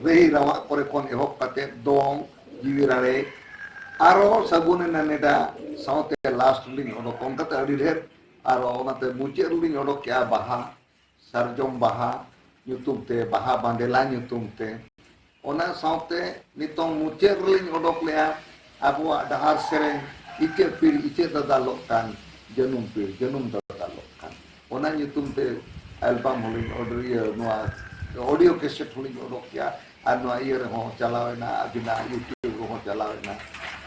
ᱨᱟᱹᱦᱤ ᱨᱟᱣᱟᱜ ᱠᱚᱨᱮ ᱠᱷᱚᱱ ᱮᱦᱚᱵ ᱠᱟᱛᱮ ᱫᱚᱝ, ᱡᱤᱣᱤ ᱨᱟᱲᱮᱡ, ᱟᱨᱚ ᱥᱟᱹᱜᱩᱱ ᱮᱱᱟ ᱱᱮᱰᱟ ᱥᱟᱶᱛᱮ ᱞᱟᱥᱴ ᱞᱤᱧ ᱚᱰᱚᱠ, ᱚᱱᱠᱟᱛᱮ ᱟᱹᱰᱤ ᱰᱷᱮᱨ᱾ ᱟᱨᱚ ᱚᱱᱟᱛᱮ ᱢᱩᱪᱟᱹᱫ ᱨᱮᱞᱤᱧ ᱚᱰᱚᱠ ᱠᱮᱜᱼᱟ ᱵᱟᱦᱟ, ᱥᱟᱨᱡᱚᱢ ᱵᱟᱦᱟ ᱧᱩᱛᱩᱢ ᱛᱮ, ᱵᱟᱦᱟ ᱵᱟᱸᱫᱮᱞᱟ ᱧᱩᱛᱩᱢ ᱛᱮ᱾ ᱚᱱᱟ ᱥᱟᱶᱛᱮ ᱱᱤᱛᱚᱝ ᱢᱩᱪᱟᱹᱫ ᱨᱮᱞᱤᱧ ᱚᱰᱚᱠ ᱞᱮᱜᱼᱟ ᱟᱵᱚᱣᱟᱜ ᱰᱟᱦᱟᱨ ᱥᱮᱨᱮᱧ, ᱤᱪᱟᱹᱜ ᱯᱤᱲ ᱤᱪᱟᱹᱜ ᱫᱟᱫᱟᱞᱚᱜ ᱠᱟᱱ, ᱡᱟᱹᱱᱩᱢ ᱯᱤᱲ ᱡᱟᱹᱱᱩᱢ ᱫᱟᱫᱟᱞᱚᱜ ᱠᱟᱱ᱾ ᱚᱱᱟ ᱧᱩᱛᱩᱢ ᱛᱮ ᱮᱞᱵᱟᱢ ᱦᱚᱸᱞᱤᱧ ᱚᱰᱚᱠ, ᱤᱭᱟᱹ, ᱱᱚᱣᱟ ᱚᱰᱤᱭᱳ ᱠᱮᱥᱮᱴ ᱦᱚᱸᱞᱤᱧ ᱚᱰᱚᱠ ᱠᱮᱜᱼᱟ᱾ ᱟᱨ ᱱᱚᱣᱟ ᱤᱭᱟᱹ ᱨᱮᱦᱚᱸ ᱪᱟᱞᱟᱣ ᱮᱱᱟ, ᱟᱹᱵᱤᱱᱟᱜ YouTube ᱨᱮᱦᱚᱸ ᱪᱟᱞᱟᱣ ᱮᱱᱟ᱾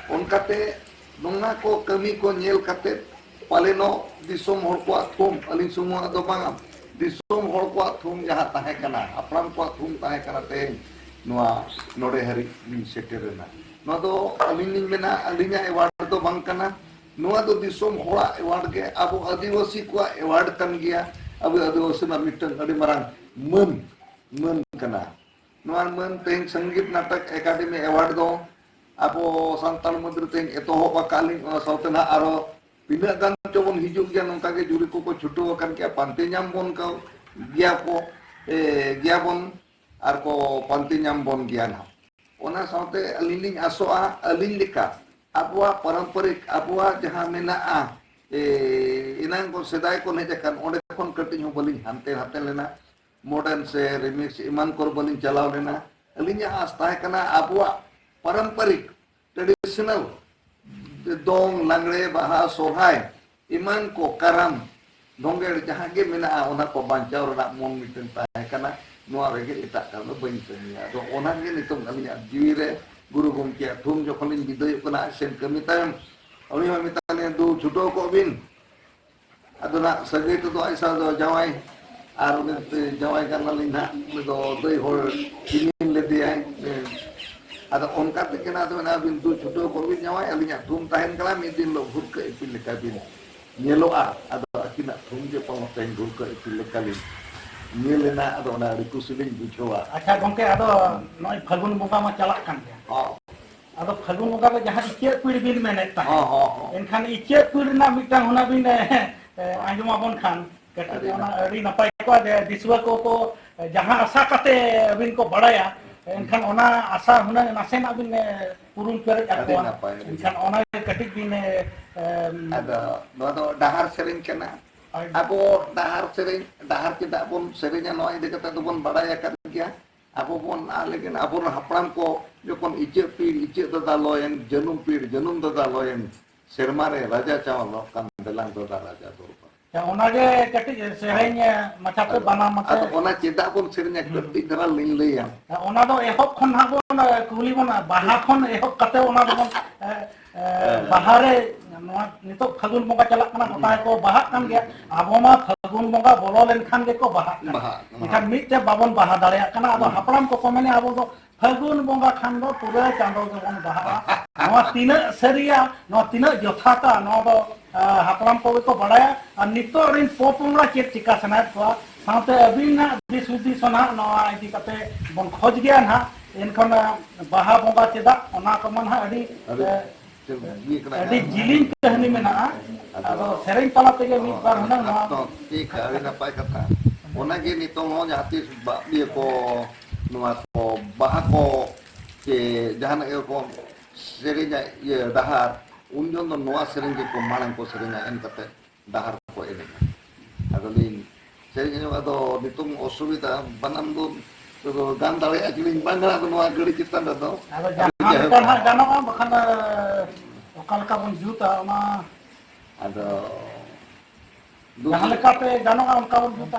ᱚᱱᱠᱟᱛᱮ ᱱᱚᱣᱟ ᱠᱚ ᱠᱟᱹᱢᱤ ᱠᱚ ᱧᱮᱞ ᱠᱟᱛᱮ ᱯᱟᱞᱮᱱᱚᱜ ᱫᱤᱥᱚᱢ ᱦᱚᱲ ᱠᱚᱣᱟᱜ ᱛᱷᱩᱢ, ᱟᱹᱞᱤᱧ ᱥᱩᱢᱩᱝᱟᱜ ᱫᱚ ᱵᱟᱝᱟ, ᱫᱤᱥᱚᱢ ᱦᱚᱲ ᱠᱚᱣᱟᱜ ᱛᱷᱩᱢ ᱡᱟᱦᱟᱸ ᱛᱟᱦᱮᱸ ᱠᱟᱱᱟ, ᱦᱟᱯᱲᱟᱢ ᱠᱚᱣᱟᱜ ᱛᱷᱩᱢ ᱛᱟᱦᱮᱸ ᱠᱟᱱᱟ, ᱛᱮᱦᱮᱧ ᱱᱚᱣᱟ ᱱᱚᱰᱮ ᱦᱟᱹᱨᱤᱡ ᱞᱤᱧ ᱥᱮᱴᱮᱨ ᱮᱱᱟ᱾ ᱱᱚᱣᱟ ᱫᱚ ᱟᱹᱞᱤᱧ ᱞᱤᱧ ᱢᱮᱱᱟ, ᱟᱹᱞᱤᱧᱟᱜ ᱮᱣᱟᱨᱰ ᱫᱚ ᱵᱟᱝ ᱠᱟᱱᱟ᱾ ᱱᱚᱣᱟ ᱫᱚ ᱫᱤᱥᱚᱢ ᱦᱚᱲᱟᱜ ᱮᱣᱟᱨᱰ ᱜᱮ, ᱟᱵᱚ ᱟᱹᱫᱤᱵᱟᱹᱥᱤ ᱠᱚᱣᱟᱜ ᱮᱣᱟᱨᱰ ᱠᱟᱱ ᱜᱮᱭᱟ᱾ ᱟᱵᱚ ᱟᱹᱫᱤᱵᱟᱹᱥᱤ ᱨᱮᱱᱟᱜ ᱢᱤᱫᱴᱟᱝ ᱟᱹᱰᱤ ᱢᱟᱨᱟᱝ ᱢᱟᱹᱱ, ᱢᱟᱹᱱ ᱠᱟᱱᱟ᱾ ᱱᱚᱣᱟ ᱢᱟᱹᱱ ᱛᱮᱦᱮᱧ ᱥᱚᱝᱜᱤᱛ ᱱᱟᱴᱚᱠ ᱮᱠᱟᱰᱮᱢᱤ ᱮᱣᱟᱨᱰ ᱫᱚ ᱟᱵᱚ ᱥᱟᱱᱛᱟᱲ ᱢᱚᱫᱽᱫᱷᱮ ᱨᱮ ᱛᱮᱦᱮᱧ ᱮᱛᱚᱦᱚᱵ ᱟᱠᱟᱫ ᱞᱤᱧ, ᱚᱱᱟ ᱥᱟᱶᱛᱮ ᱱᱟᱦᱟᱜ ᱟᱨᱚ ᱛᱤᱱᱟᱹᱜ ᱜᱟᱱ ᱪᱚᱵᱚᱱ ᱦᱤᱡᱩᱜ ᱜᱮᱭᱟ, ᱱᱚᱝᱠᱟ ᱜᱮ ᱡᱩᱨᱤ ᱠᱚᱠᱚ ᱪᱷᱩᱴᱟᱹᱣ ᱟᱠᱟᱱ ᱜᱮᱭᱟ, ᱯᱟᱱᱛᱮ ᱧᱟᱢ ᱵᱚᱱ ᱠᱟᱣ-, ᱜᱮᱭᱟ ᱠᱚ, ᱮ, ᱜᱮᱭᱟ ᱵᱚᱱ, ᱟᱨ ᱠᱚ ᱯᱟᱱᱛᱮ ᱧᱟᱢ ᱵᱚᱱ ᱜᱮᱭᱟ ᱱᱟᱦᱟᱜ᱾ ᱚᱱᱟ ᱥᱟᱶᱛᱮ ᱟᱹᱞᱤᱧ ᱞᱤᱧ ᱟᱥᱚᱜᱼᱟ, ᱟᱹᱞᱤᱧ ᱞᱮᱠᱟ ᱟᱵᱚᱣᱟᱜ ᱯᱟᱨᱚᱢᱯᱚᱨᱤᱠ, ᱟᱵᱚᱣᱟᱜ ᱡᱟᱦᱟᱸ ᱢᱮᱱᱟᱜᱼᱟ, ᱮ, ᱮᱱᱟᱝ ᱠᱚ ᱥᱮᱫᱟᱭ ᱠᱚ ᱦᱮᱡ ᱟᱠᱟᱱ, ᱚᱸᱰᱮ ᱠᱷᱚᱱ ᱠᱟᱹᱴᱤᱡ ᱦᱚᱸ ᱵᱟᱹᱞᱤᱧ ᱦᱟᱱᱛᱮ ᱱᱟᱛᱮ ᱞᱮᱱᱟ᱾ ᱢᱚᱰᱟᱨᱱ ᱥᱮ ᱨᱤᱢᱤᱠᱥ ᱮᱢᱟᱱ ᱠᱚᱨᱮ ᱵᱟᱹᱞᱤᱧ ᱪᱟᱞᱟᱣ ᱞᱮᱱᱟ᱾ ᱟᱹᱞᱤᱧᱟᱜ ᱟᱥ ᱛᱟᱦᱮᱸ ᱠᱟᱱᱟ ᱟᱵᱚᱣᱟᱜ ᱯᱟᱨᱚᱢᱯᱚᱨᱤᱠ ᱴᱨᱮᱰᱤᱥᱚᱱᱟᱞ ᱫᱚᱝ, ᱞᱟᱜᱽᱲᱮ, ᱵᱟᱦᱟ, ᱥᱚᱨᱦᱟᱭ ᱮᱢᱟᱱ ᱠᱚ, ᱠᱟᱨᱟᱢ, ᱫᱚᱝᱜᱮᱲ ᱡᱟᱦᱟᱸ ᱜᱮ ᱢᱮᱱᱟᱜᱼᱟ, ᱚᱱᱟ ᱠᱚ ᱵᱟᱧᱪᱟᱣ ᱨᱮᱱᱟᱜ ᱢᱚᱱ ᱢᱤᱫᱴᱟᱝ ᱛᱟᱦᱮᱸ ᱠᱟᱱᱟ᱾ ᱱᱚᱣᱟ ᱨᱮᱜᱮ ᱮᱴᱟᱜ ᱠᱟᱹᱢᱤ ᱫᱚ ᱵᱟᱹᱧ ᱠᱟᱹᱢᱤᱭᱟ᱾ ᱟᱫᱚ ᱚᱱᱟ ᱜᱮ ᱱᱤᱛᱚᱝ ᱟᱹᱞᱤᱧᱟᱜ ᱡᱤᱣᱤ ᱨᱮ ᱜᱩᱨᱩ ᱜᱚᱢᱠᱮᱭᱟᱜ ᱛᱷᱩᱢ ᱡᱚᱠᱷᱚᱱ ᱞᱤᱧ ᱵᱤᱫᱟᱹᱭᱚᱜ ᱠᱟᱱᱟ, ᱟᱡ ᱥᱮᱱ ᱠᱟᱹᱢᱤ ᱛᱟᱭᱚᱢ ᱩᱱᱤ ᱦᱚᱸ ᱢᱮᱛᱟ ᱞᱤᱧᱟ, "ᱫᱩ, ᱪᱷᱩᱴᱟᱹᱣ ᱠᱚᱜ ᱵᱤᱱ᱾" ᱟᱫᱚ ᱱᱟᱜ ᱥᱟᱹᱜᱟᱹᱭ ᱛᱮᱫᱚ ᱟᱡ ᱥᱟᱶ ᱫᱚ ᱡᱟᱶᱟᱭ, ᱟᱨ ᱩᱱᱤ ᱡᱟᱶᱟᱭ ᱠᱟᱱᱟᱞᱤᱧ ᱱᱟᱜ, ᱩᱱᱤ ᱫᱚ ᱫᱟᱹᱭ ᱦᱚᱲ ᱠᱤᱢᱤᱱ ᱞᱮᱫᱮᱭᱟᱭ᱾ ᱦᱮᱸ᱾ ᱟᱫᱚ ᱚᱱᱠᱟ ᱛᱮᱜᱮ ᱱᱟᱜ ᱟᱫᱚ ᱢᱮᱱᱟ, "ᱟᱹᱵᱤᱱ ᱫᱩ ᱪᱷᱩᱴᱟᱹᱣ ᱠᱚᱜ ᱵᱤᱱ ᱡᱟᱶᱟᱭ, ᱟᱹᱞᱤᱧᱟᱜ ᱛᱷᱩᱢ ᱛᱟᱦᱮᱱ ᱠᱟᱱᱟ, ᱢᱤᱫ ᱫᱤᱱ ᱦᱤᱞᱳᱜ ᱵᱷᱩᱨᱠᱟᱹ ᱤᱯᱤᱞ ᱞᱮᱠᱟ ᱵᱤᱱ ᱧᱮᱞᱚᱜᱼᱟ᱾" ᱟᱫᱚ ᱟᱹᱠᱤᱱᱟᱜ ᱛᱷᱩᱢ ᱜᱮ ᱯᱟᱞᱮ ᱛᱮᱦᱮᱧ ᱵᱷᱩᱨᱠᱟᱹ ᱤᱯᱤᱞ ᱞᱮᱠᱟᱞᱤᱧ ᱧᱮᱞ ᱮᱱᱟ᱾ ᱟᱫᱚ ᱚᱱᱟ ᱟᱹᱰᱤ ᱠᱩᱥᱤ ᱞᱤᱧ ᱵᱩᱡᱷᱟᱹᱣᱟ᱾ ᱟᱪᱪᱷᱟ ᱜᱚᱢᱠᱮ, ᱟᱫᱚ ᱱᱚᱜᱼᱚᱭ ᱯᱷᱟᱹᱜᱩᱱ ᱵᱚᱸᱜᱟ ᱢᱟ ᱪᱟᱞᱟᱜ ᱠᱟᱱ ᱜᱮᱭᱟ᱾ ᱦᱚᱸ᱾ ᱟᱫᱚ ᱯᱷᱟᱹᱜᱩᱱ ᱵᱚᱸᱜᱟ ᱫᱚ ᱡᱟᱦᱟᱸ ᱤᱪᱟᱹᱜ ᱯᱤᱲ ᱵᱤᱱ ᱢᱮᱱᱮᱫ ᱛᱟᱦᱮᱸᱫ, ᱦᱚᱸ, ᱦᱚᱸ, ᱦᱚᱸ᱾ ᱮᱱᱠᱷᱟᱱ ᱤᱪᱟᱹᱜ ᱯᱤᱲ ᱨᱮᱱᱟᱜ ᱢᱤᱫᱴᱟᱝ ᱦᱩᱱᱟᱹᱝ ᱵᱤᱱ, ᱮ, ᱮ, ᱦᱚᱸ᱾ ᱟᱸᱡᱚᱢ ᱟᱵᱚᱱ ᱠᱷᱟᱱ ᱠᱟᱹᱴᱤᱡ ᱟᱹᱰᱤ ᱚᱱᱟ ᱱᱟᱯᱟᱭ᱾ ᱟᱹᱰᱤ ᱱᱟᱯᱟᱭ ᱠᱚᱜᱼᱟ, ᱡᱮ ᱫᱤᱥᱩᱣᱟᱹ ᱠᱚ, ᱠᱚ, ᱮ, ᱡᱟᱦᱟᱸ ᱟᱥᱟ ᱠᱟᱛᱮ ᱟᱹᱵᱤᱱ ᱠᱚ ᱵᱟᱲᱟᱭᱟ, ᱮᱱᱠᱷᱟᱱ ᱚᱱᱟ ᱟᱥᱟ ᱦᱩᱱᱟᱹᱝ ᱱᱟᱥᱮᱱᱟᱜ ᱵᱤᱱ, ᱮ, ᱯᱩᱨᱩᱱ ᱯᱮᱨᱮᱡ ᱟᱹᱰᱤ ᱟᱠᱚᱣᱟ᱾ ᱱᱟᱯᱟᱭ, ᱟᱹᱰᱤ ᱮᱱᱠᱷᱟᱱ ᱱᱟᱯᱟᱭ᱾ ᱚᱱᱟ ᱜᱮ ᱠᱟᱹᱴᱤᱡ ᱵᱤᱱ, ᱮ, ᱮᱢ, ᱟᱫᱚ ᱱᱚᱣᱟ ᱫᱚ ᱰᱟᱦᱟᱨ ᱥᱮᱨᱮᱧ ᱠᱟᱱᱟ᱾ ᱦᱳᱭ᱾ ᱟᱵᱚ ᱰᱟᱦᱟᱨ ᱥᱮᱨᱮᱧ, ᱰᱟᱦᱟᱨ ᱪᱮᱫᱟᱜ ᱵᱚᱱ ᱥᱮᱨᱮᱧᱟ, ᱱᱚᱣᱟ ᱤᱫᱤ ᱠᱟᱛᱮ ᱫᱚᱵᱚᱱ ᱵᱟᱲᱟᱭ ᱟᱠᱟᱫ ᱜᱮᱭᱟ᱾ ᱟᱵᱚ ᱵᱚᱱ ᱟᱫ ᱞᱮᱠᱤᱱ ᱟᱵᱚᱨᱮᱱ ᱦᱟᱯᱲᱟᱢ ᱠᱚ ᱡᱚᱠᱷᱚᱱ ᱤᱪᱟᱹᱜ ᱯᱤᱲ, ᱤᱪᱟᱹᱜ ᱫᱟᱫᱟ ᱞᱚᱭᱮᱱ, ᱡᱟᱹᱱᱩᱢ ᱯᱤᱲ, ᱡᱟᱹᱱᱩᱢ ᱫᱟᱫᱟ ᱞᱚᱭᱮᱱ, ᱥᱮᱨᱢᱟ ᱨᱮ ᱨᱟᱡᱟ ᱪᱟᱶᱞᱚᱜ ᱠᱟᱱ, ᱫᱮᱞᱟᱝ ᱫᱟᱫᱟ ᱨᱟᱡᱟ ᱫᱚᱨᱵᱟᱨ᱾ ᱦᱮᱸ, ᱚᱱᱟᱜᱮ ᱠᱟᱹᱴᱤᱡ ᱥᱮᱨᱮᱧ, ᱦᱳᱭ᱾ ᱢᱟᱪᱷᱟ ᱛᱮ ᱟᱫᱚ, ᱵᱟᱱᱟᱢ ᱟᱛᱮ᱾ ᱟᱫᱚ ᱚᱱᱟ ᱪᱮᱫᱟᱜ ᱵᱚᱱ ᱥᱮᱨᱮᱧᱟ, ᱦᱩᱸ᱾ ᱠᱟᱹᱴᱤᱡ ᱫᱷᱟᱨᱟ ᱞᱤᱧ ᱞᱟᱹᱭᱟ᱾ ᱦᱮᱸ, ᱚᱱᱟ ᱫᱚ ᱮᱦᱚᱵ ᱠᱷᱚᱱ ᱱᱟᱦᱟᱜ ᱵᱚᱱ, ᱮ, ᱠᱩᱞᱤ ᱵᱚᱱᱟ, ᱵᱟᱦᱟ ᱠᱷᱚᱱ ᱮᱦᱚᱵ ᱠᱟᱛᱮ ᱚᱱᱟ ᱫᱚᱵᱚᱱ, ᱮ, ᱮ, ᱦᱮᱸ᱾ ᱵᱟᱦᱟ ᱨᱮ ᱱᱚᱣᱟ ᱱᱤᱛᱚᱜ ᱯᱷᱟᱹᱜᱩᱱ ᱵᱚᱸᱜᱟ ᱪᱟᱞᱟᱜ ᱠᱟᱱᱟ, ᱦᱩᱸ᱾ ᱜᱚᱴᱟ ᱜᱮᱠᱚ ᱵᱟᱦᱟᱜ ᱠᱟᱱ ᱜᱮᱭᱟ᱾ ᱦᱩᱸ᱾ ᱟᱵᱚ ᱢᱟ ᱯᱷᱟᱹᱜᱩᱱ ᱵᱚᱸᱜᱟ ᱵᱚᱞᱚ ᱞᱮᱱᱠᱷᱟᱱ ᱜᱮᱠᱚ ᱵᱟᱦᱟᱜ ᱠᱟᱱᱟ᱾ ᱵᱟᱦᱟᱜ ᱠᱟᱱᱟ᱾ ᱮᱱᱠᱷᱟᱱ ᱢᱤᱫ ᱛᱮ ᱵᱟᱵᱚᱱ ᱵᱟᱦᱟ ᱫᱟᱲᱮᱭᱟᱜ ᱠᱟᱱᱟ᱾ ᱟᱫᱚ ᱦᱩᱸ᱾ ᱦᱟᱯᱲᱟᱢ ᱠᱚᱠᱚ ᱢᱮᱱᱟ, ᱟᱵᱚ ᱫᱚ ᱯᱷᱟᱹᱜᱩᱱ ᱵᱚᱸᱜᱟ ᱠᱷᱟᱱ ᱫᱚ ᱯᱩᱨᱟᱹ ᱪᱟᱸᱫᱚ ᱜᱮᱵᱚᱱ ᱵᱟᱦᱟᱜᱼᱟ᱾ ᱱᱚᱣᱟ ᱛᱤᱱᱟᱹᱜ ᱥᱟᱹᱨᱤᱭᱟ, ᱱᱚᱣᱟ ᱛᱤᱱᱟᱹᱜ ᱡᱚᱛᱷᱟᱛᱟ, ᱱᱚᱣᱟ ᱫᱚ, ᱟ, ᱦᱟᱯᱲᱟᱢ ᱠᱚᱜᱮ ᱠᱚ ᱵᱟᱲᱟᱭᱟ᱾ ᱟᱨ ᱱᱤᱛᱚᱜ ᱨᱤᱱ ᱯᱚᱯᱚᱝᱲᱟ ᱪᱮᱫ ᱪᱤᱠᱟ ᱥᱟᱱᱟᱭᱮᱫ ᱠᱚᱣᱟ, ᱥᱟᱶᱛᱮ ᱟᱹᱵᱤᱱᱟᱜ ᱫᱤᱥ ᱦᱩᱫᱤᱥ ᱦᱚᱸ ᱱᱟᱦᱟᱜ ᱱᱚᱣᱟ ᱤᱫᱤ ᱠᱟᱛᱮ ᱵᱚᱱ ᱠᱷᱚᱡᱽ ᱜᱮᱭᱟ ᱱᱟᱦᱟᱜ᱾ ᱮᱱᱠᱷᱟᱱ, ᱟ, ᱵᱟᱦᱟ ᱵᱚᱸᱜᱟ ᱪᱮᱫᱟᱜ, ᱚᱱᱟ ᱠᱚᱢᱟ ᱱᱟᱦᱟᱜ ᱟᱹᱰᱤ, ᱟᱹᱰᱤ ᱮ, ᱪᱮᱫ ᱤᱭᱟᱹ ᱠᱟᱱᱟ ᱟᱹᱰᱤ ᱦᱟᱸᱜ᱾ ᱡᱤᱞᱤᱧ ᱠᱟᱹᱦᱱᱤ ᱢᱮᱱᱟᱜᱼᱟ᱾ ᱟᱫᱚ ᱟᱫᱚ ᱥᱮᱨᱮᱧ ᱛᱟᱞᱟ ᱛᱮᱜᱮ ᱢᱤᱫ ᱵᱟᱨ ᱦᱩᱱᱟᱹᱝ ᱱᱚᱣᱟ ᱟᱫᱚ ᱴᱷᱤᱠ, ᱟᱹᱰᱤ ᱱᱟᱯᱟᱭ ᱠᱟᱛᱷᱟ᱾ ᱚᱱᱟᱜᱮ ᱱᱤᱛᱚᱝ ᱦᱚᱸ ᱡᱟᱦᱟᱸ ᱛᱤᱥ ᱵᱟ-, ᱤᱭᱟᱹ ᱠᱚ, ᱱᱚᱣᱟ ᱠᱚ, ᱵᱟᱦᱟ ᱠᱚ, ᱪᱮ ᱡᱟᱦᱟᱱᱟᱜ ᱜᱮᱠᱚ ᱥᱮᱨᱮᱧᱟ, ᱤᱭᱟᱹ ᱰᱟᱦᱟᱨ, ᱩᱱ ᱡᱚᱠᱷᱚᱱ ᱫᱚ ᱱᱚᱣᱟ ᱥᱮᱨᱮᱧ ᱜᱮᱠᱚ ᱢᱟᱲᱟᱝ ᱠᱚ ᱥᱮᱨᱮᱧᱟ, ᱮᱱ ᱠᱟᱛᱮ ᱰᱟᱦᱟᱨ ᱠᱚ ᱮᱱᱮᱡᱟ᱾ ᱟᱫᱚᱞᱤᱧ ᱥᱮᱨᱮᱧ ᱟᱸᱡᱚᱢ, ᱟᱫᱚ ᱱᱤᱛᱚᱝ ᱚᱥᱩᱵᱤᱫᱷᱟ, ᱵᱟᱱᱟᱢ ᱫᱚ ᱛᱮᱫᱚ ᱜᱟᱱ ᱫᱟᱲᱮᱭᱟᱜᱼᱟ ᱪᱚᱞᱤᱧ ᱵᱟᱝ ᱜᱟᱱᱚᱜᱼᱟ, ᱟᱫᱚ ᱱᱚᱣᱟ ᱜᱟᱹᱰᱤ ᱪᱮᱛᱟᱱ ᱨᱮᱫᱚ᱾ ᱟᱫᱚ ᱟᱫᱚ ᱡᱟᱦᱟᱸ ᱡᱟᱭᱦᱳᱠ᱾ ᱞᱮᱠᱟ ᱱᱟᱦᱟᱜ ᱜᱟᱱᱚᱜᱼᱟ, ᱵᱟᱠᱷᱟᱱ, ᱮ, ᱚᱠᱟ ᱞᱮᱠᱟ ᱵᱚᱱ ᱡᱩᱛᱟ, ᱚᱱᱟ ᱟᱫᱚ ᱡᱟᱦᱟᱸ ᱫᱩᱥᱨᱟ ᱞᱮᱠᱟᱛᱮ ᱜᱟᱱᱚᱜᱼᱟ, ᱚᱱᱠᱟ ᱵᱚᱱ ᱡᱩᱛᱟ᱾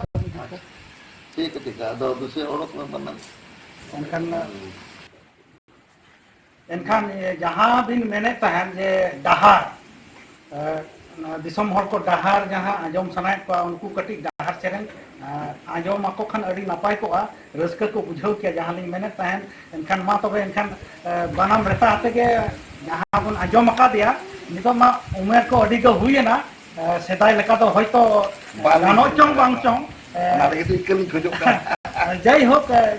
ᱴᱷᱤᱠ, ᱴᱷᱤᱠ, ᱟᱫᱚ ᱫᱩᱥᱨᱟ ᱚᱰᱚᱠ ᱢᱮ ᱵᱟᱱᱟᱢ᱾ ᱮᱱᱠᱷᱟᱱ ᱮᱱᱠᱷᱟᱱ, ᱮ, ᱡᱟᱦᱟᱸ ᱵᱤᱱ ᱢᱮᱱᱮᱫ ᱛᱟᱦᱮᱸᱫ ᱡᱮ ᱰᱟᱦᱟᱨ, ᱮ, ᱚᱱᱟ ᱫᱤᱥᱚᱢ ᱦᱚᱲ ᱠᱚ ᱰᱟᱦᱟᱨ ᱡᱟᱦᱟᱸ ᱟᱸᱡᱚᱢ ᱥᱟᱱᱟᱭᱮᱫ ᱠᱚᱣᱟ, ᱩᱱᱠᱩ ᱠᱟᱹᱴᱤᱡ ᱰᱟᱦᱟᱨ ᱥᱮᱨᱮᱧ, ᱮ, ᱟᱸᱡᱚᱢ ᱟᱠᱚ ᱠᱷᱟᱱ ᱟᱹᱰᱤ ᱱᱟᱯᱟᱭ ᱠᱚᱜᱼᱟ, ᱨᱟᱹᱥᱠᱟᱹ ᱠᱚ ᱵᱩᱡᱷᱟᱹᱣ ᱠᱮᱭᱟ, ᱡᱟᱦᱟᱸ ᱞᱤᱧ ᱢᱮᱱᱮᱫ ᱛᱟᱦᱮᱸᱫ᱾ ᱮᱱᱠᱷᱟᱱ ᱢᱟ ᱛᱚᱵᱮ, ᱮᱱᱠᱷᱟᱱ, ᱮ, ᱵᱟᱱᱟᱢ ᱨᱮᱛᱟ ᱟᱛᱮ ᱜᱮ ᱡᱟᱦᱟᱸ ᱵᱚᱱ ᱟᱸᱡᱚᱢ ᱟᱠᱟᱫᱮᱭᱟ, ᱱᱤᱛᱚᱜ ᱢᱟ ᱩᱢᱮᱨ ᱠᱚ ᱟᱹᱰᱤ ᱜᱮ ᱦᱩᱭᱮᱱᱟ, ᱮ, ᱥᱮᱫᱟᱭ ᱞᱮᱠᱟ ᱫᱚ ᱦᱚᱭᱛᱚ ᱵᱟᱝ ᱜᱟᱱᱚᱜ ᱪᱚᱝ ᱵᱟᱝ ᱪᱚᱝ, ᱮ, ᱚᱱᱟ ᱞᱟᱹᱜᱤᱫ ᱛᱮ ᱤᱠᱟᱹ ᱞᱤᱧ ᱠᱷᱚᱡᱚᱜ ᱠᱟᱱᱟ᱾ ᱡᱟᱭᱦᱳᱠ, ᱮ,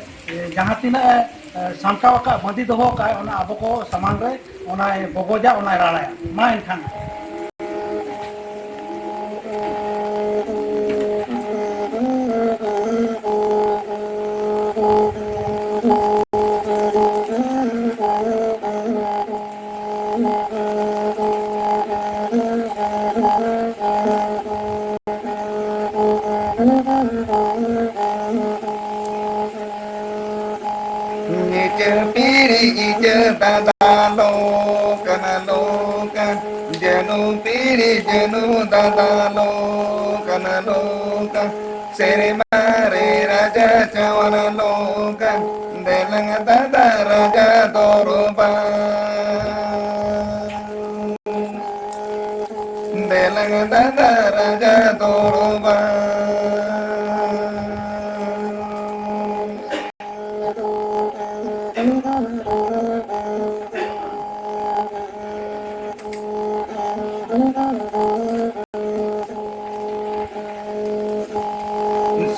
ᱡᱟᱦᱟᱸ ᱛᱤᱱᱟᱹᱜ, ᱮ, ᱥᱟᱢᱴᱟᱣ ᱟᱠᱟᱫ, ᱵᱟᱸᱫᱤ ᱫᱚᱦᱚ ᱟᱠᱟᱫ, ᱚᱱᱟ ᱟᱵᱚ ᱠᱚ ᱥᱟᱢᱟᱝ ᱨᱮ ᱚᱱᱟᱭ ᱵᱚᱜᱚᱡᱟ, ᱚᱱᱟᱭ ᱨᱟᱲᱟᱭᱟ᱾ ᱢᱟ ᱮᱱᱠᱷᱟᱱ᱾ ᱤᱪᱟᱹ ᱯᱤᱲᱤ ᱤᱪᱟᱹ ᱫᱟᱫᱟ ᱞᱚ ᱠᱟᱱᱟ ᱞᱚ ᱠᱟᱱ, ᱡᱟᱹᱱᱩ ᱯᱤᱲᱤ ᱡᱟᱹᱱᱩ ᱫᱟᱫᱟ ᱞᱚ ᱠᱟᱱᱟ ᱞᱚ ᱠᱟᱱ, ᱥᱮᱨᱢᱟ ᱨᱮ ᱨᱟᱡᱟ ᱪᱟᱣᱟᱱ ᱞᱚ ᱠᱟᱱ, ᱫᱮᱞᱟᱝ ᱫᱟᱫᱟ ᱨᱟᱡᱟ ᱫᱚᱨᱵᱟᱨ᱾ ᱫᱮᱞᱟᱝ ᱫᱟᱫᱟ ᱨᱟᱡᱟ ᱫᱚᱨᱵᱟᱨ᱾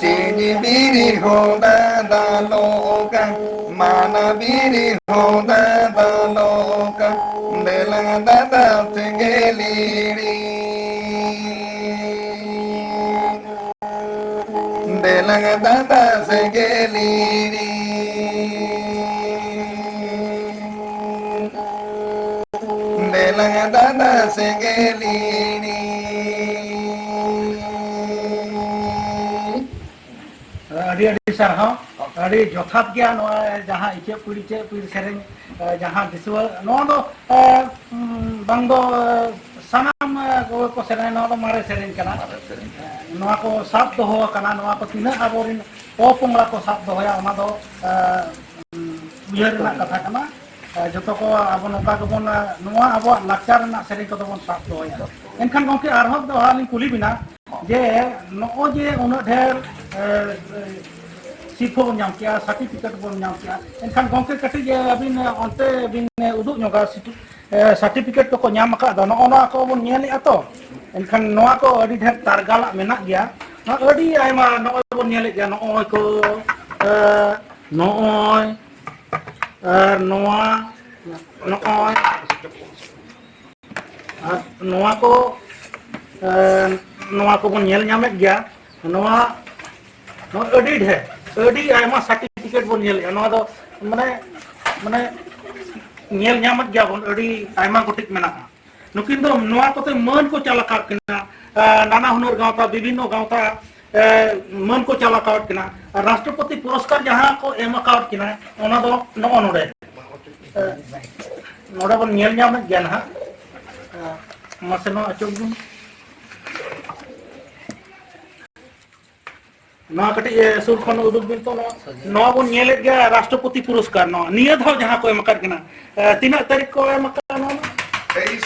ᱥᱤᱧ ᱵᱤᱨᱤ ᱦᱚᱸ ᱫᱟᱫᱟᱞᱚᱜ ᱠᱟᱱ, ᱢᱟᱱᱟ ᱵᱤᱨᱤ ᱦᱚᱸ ᱫᱟᱫᱟᱞᱚᱜ ᱠᱟᱱ, ᱫᱮᱞᱟ ᱫᱟᱫᱟ ᱥᱮᱸᱜᱮᱞ ᱤᱲᱤ᱾ ᱫᱮᱞᱟ ᱫᱟᱫᱟ ᱥᱮᱸᱜᱮᱞ ᱤᱲᱤ᱾ ᱫᱮᱞᱟ ᱫᱟᱫᱟ ᱥᱮᱸᱜᱮᱞ ᱤᱲᱤ᱾ ᱟᱹᱰᱤ ᱟᱹᱰᱤ ᱥᱟᱨᱦᱟᱣ᱾ ᱟᱹᱰᱤ ᱡᱚᱛᱷᱟᱛ ᱜᱮᱭᱟ ᱱᱚᱣᱟ ᱡᱟᱦᱟᱸ ᱤᱪᱟᱹᱜ ᱯᱤᱲ ᱤᱪᱟᱹᱜ ᱯᱤᱲ ᱥᱮᱨᱮᱧ, ᱮ, ᱡᱟᱦᱟᱸ ᱫᱤᱥᱩᱣᱟᱹ, ᱱᱚᱣᱟ ᱫᱚ, ᱮ, ᱩᱢ, ᱵᱟᱝ ᱫᱚ, ᱮ, ᱥᱟᱱᱟᱢ, ᱮ, ᱠᱚᱜᱮ ᱠᱚ ᱥᱮᱨᱮᱧ, ᱱᱚᱣᱟ ᱫᱚ ᱢᱟᱨᱮ ᱥᱮᱨᱮᱧ ᱠᱟᱱᱟ᱾ ᱢᱟᱨᱮ ᱥᱮᱨᱮᱧ ᱠᱟᱱᱟ᱾ ᱮ, ᱱᱚᱣᱟ ᱠᱚ ᱥᱟᱵ ᱫᱚᱦᱚ ᱟᱠᱟᱱᱟ, ᱱᱚᱣᱟ ᱠᱚ ᱛᱤᱱᱟᱹᱜ ᱟᱵᱚᱨᱮᱱ ᱯᱚᱼᱯᱚᱝᱲᱟ ᱠᱚ ᱥᱟᱵ ᱫᱚᱦᱚᱭᱟ, ᱚᱱᱟ ᱫᱚ, ᱮ, ᱩᱭᱦᱟᱹᱨ ᱨᱮᱱᱟᱜ ᱠᱟᱛᱷᱟ ᱠᱟᱱᱟ᱾ ᱮ, ᱡᱚᱛᱚ ᱠᱚ ᱟᱵᱚ ᱱᱚᱝᱠᱟ ᱜᱮᱵᱚᱱ, ᱮ, ᱱᱚᱣᱟ ᱟᱵᱚᱣᱟᱜ ᱞᱟᱠᱪᱟᱨ ᱨᱮᱱᱟᱜ ᱥᱮᱨᱮᱧ ᱠᱚᱫᱚ ᱵᱚᱱ ᱥᱟᱵ ᱫᱚᱦᱚᱭᱟ᱾ ᱮᱱᱠᱷᱟᱱ ᱜᱚᱢᱠᱮ, ᱟᱨᱦᱚᱸ ᱫᱚᱦᱲᱟ ᱞᱤᱧ ᱠᱩᱞᱤ ᱵᱤᱱᱟ ᱡᱮ ᱱᱚᱜᱼᱚᱭ ᱡᱮ ᱩᱱᱟᱹᱜ ᱰᱷᱮᱨ, ᱮ, ᱮ, ᱥᱤᱨᱯᱷᱟᱹ ᱵᱚᱱ ᱧᱟᱢ ᱠᱮᱜᱼᱟ, ᱥᱟᱨᱴᱤᱯᱷᱤᱠᱮᱴ ᱵᱚᱱ ᱧᱟᱢ ᱠᱮᱜᱼᱟ, ᱮᱱᱠᱷᱟᱱ ᱜᱚᱢᱠᱮ, ᱠᱟᱹᱴᱤᱡ, ᱮ, ᱟᱹᱵᱤᱱ, ᱮ, ᱚᱱᱛᱮ ᱵᱤᱱ, ᱮ, ᱩᱫᱩᱜ ᱧᱚᱜᱟ, ᱥᱤᱴᱤ-, ᱮ, ᱥᱟᱨᱴᱤᱯᱷᱤᱠᱮᱴ ᱠᱚᱠᱚ ᱧᱟᱢ ᱟᱠᱟᱫ ᱫᱚ, ᱱᱚᱜᱼᱚ ᱱᱚᱣᱟ ᱠᱚᱵᱚᱱ ᱧᱮᱞᱮᱫᱼᱟ ᱛᱚ᱾ ᱮᱱᱠᱷᱟᱱ ᱱᱚᱣᱟ ᱠᱚ ᱟᱹᱰᱤ ᱰᱷᱮᱨ ᱛᱟᱨᱜᱟᱞᱟᱜ ᱢᱮᱱᱟᱜ ᱜᱮᱭᱟ᱾ ᱱᱚᱣᱟ ᱟᱹᱰᱤ ᱟᱭᱢᱟ ᱱᱚᱜᱼᱚᱭ ᱵᱚᱱ ᱧᱮᱞᱮᱫ ᱜᱮᱭᱟ, ᱱᱚᱜᱼᱚᱭ ᱠᱚ, ᱮ, ᱱᱚᱜᱼᱚᱭ, ᱟᱨ ᱱᱚᱣᱟ, ᱱᱚᱜᱼᱚᱭ, ᱟᱨ ᱱᱚᱣᱟ ᱠᱚ, ᱮ, ᱱᱚᱣᱟ ᱠᱚᱵᱚᱱ ᱧᱮᱞ ᱧᱟᱢᱮᱫ ᱜᱮᱭᱟ᱾ ᱱᱚᱣᱟ, ᱱᱚᱣᱟ ᱟᱹᱰᱤ ᱰᱷᱮᱨ, ᱟᱹᱰᱤ ᱟᱭᱢᱟ ᱥᱟᱨᱴᱤᱯᱷᱤᱠᱮᱴ ᱵᱚᱱ ᱧᱮᱞᱮᱫᱼᱟ᱾ ᱱᱚᱣᱟ ᱫᱚ ᱢᱟᱱᱮ, ᱢᱟᱱᱮ ᱧᱮᱞ ᱧᱟᱢᱮᱫ ᱜᱮᱭᱟ ᱵᱚᱱ, ᱟᱹᱰᱤ ᱟᱭᱢᱟ ᱜᱚᱴᱮᱡ ᱢᱮᱱᱟᱜᱼᱟ᱾ ᱱᱩᱠᱤᱱ ᱫᱚ ᱱᱚᱣᱟ ᱠᱚᱛᱮ ᱢᱟᱹᱱ ᱠᱚ ᱪᱟᱞ ᱟᱠᱟᱫ ᱠᱤᱱᱟ᱾ ᱮ, ᱱᱟᱱᱟ ᱦᱩᱱᱟᱹᱨ ᱜᱟᱶᱛᱟ, ᱵᱤᱵᱷᱤᱱᱱᱚ ᱜᱟᱶᱛᱟ, ᱮ, ᱢᱟᱹᱱ ᱠᱚ ᱪᱟᱞ ᱟᱠᱟᱫ ᱠᱤᱱᱟ᱾ ᱟᱨ ᱨᱟᱥᱴᱨᱚᱯᱚᱛᱤ ᱯᱩᱨᱚᱥᱠᱟᱨ ᱡᱟᱦᱟᱸ ᱠᱚ ᱮᱢ ᱟᱠᱟᱫ ᱠᱤᱱᱟ, ᱚᱱᱟ ᱫᱚ ᱱᱚᱜᱼᱚ ᱱᱚᱰᱮ, ᱮ, ᱱᱚᱰᱮ ᱵᱚᱱ ᱧᱮᱞ ᱧᱟᱢᱮᱫ ᱜᱮᱭᱟ ᱱᱟᱦᱟᱜ᱾ ᱮ, ᱢᱟᱥᱮ ᱱᱚᱣᱟ ᱚᱪᱚᱜ ᱵᱤᱱ᱾ ᱱᱚᱣᱟ ᱠᱟᱹᱴᱤᱡ, ᱮ, ᱥᱩᱨ ᱠᱷᱚᱱ ᱩᱫᱩᱜ ᱵᱤᱱ ᱛᱚ, ᱱᱚᱣᱟ, ᱱᱚᱣᱟ ᱵᱚᱱ ᱧᱮᱞᱮᱫ ᱜᱮᱭᱟ, ᱨᱟᱥᱴᱨᱚᱯᱚᱛᱤ ᱯᱩᱨᱚᱥᱠᱟᱨ᱾ ᱱᱚᱣᱟ ᱱᱤᱭᱟᱹ ᱫᱷᱟᱣ ᱡᱟᱦᱟᱸ ᱠᱚ ᱮᱢ ᱟᱠᱟᱫ ᱠᱤᱱᱟ, ᱮ, ᱛᱤᱱᱟᱹᱜ ᱛᱟᱹᱨᱤᱠᱷ ᱠᱚ ᱮᱢ ᱟᱠᱟᱫ ᱱᱚᱣᱟ ᱫᱚ? ᱛᱮᱭᱤᱥ,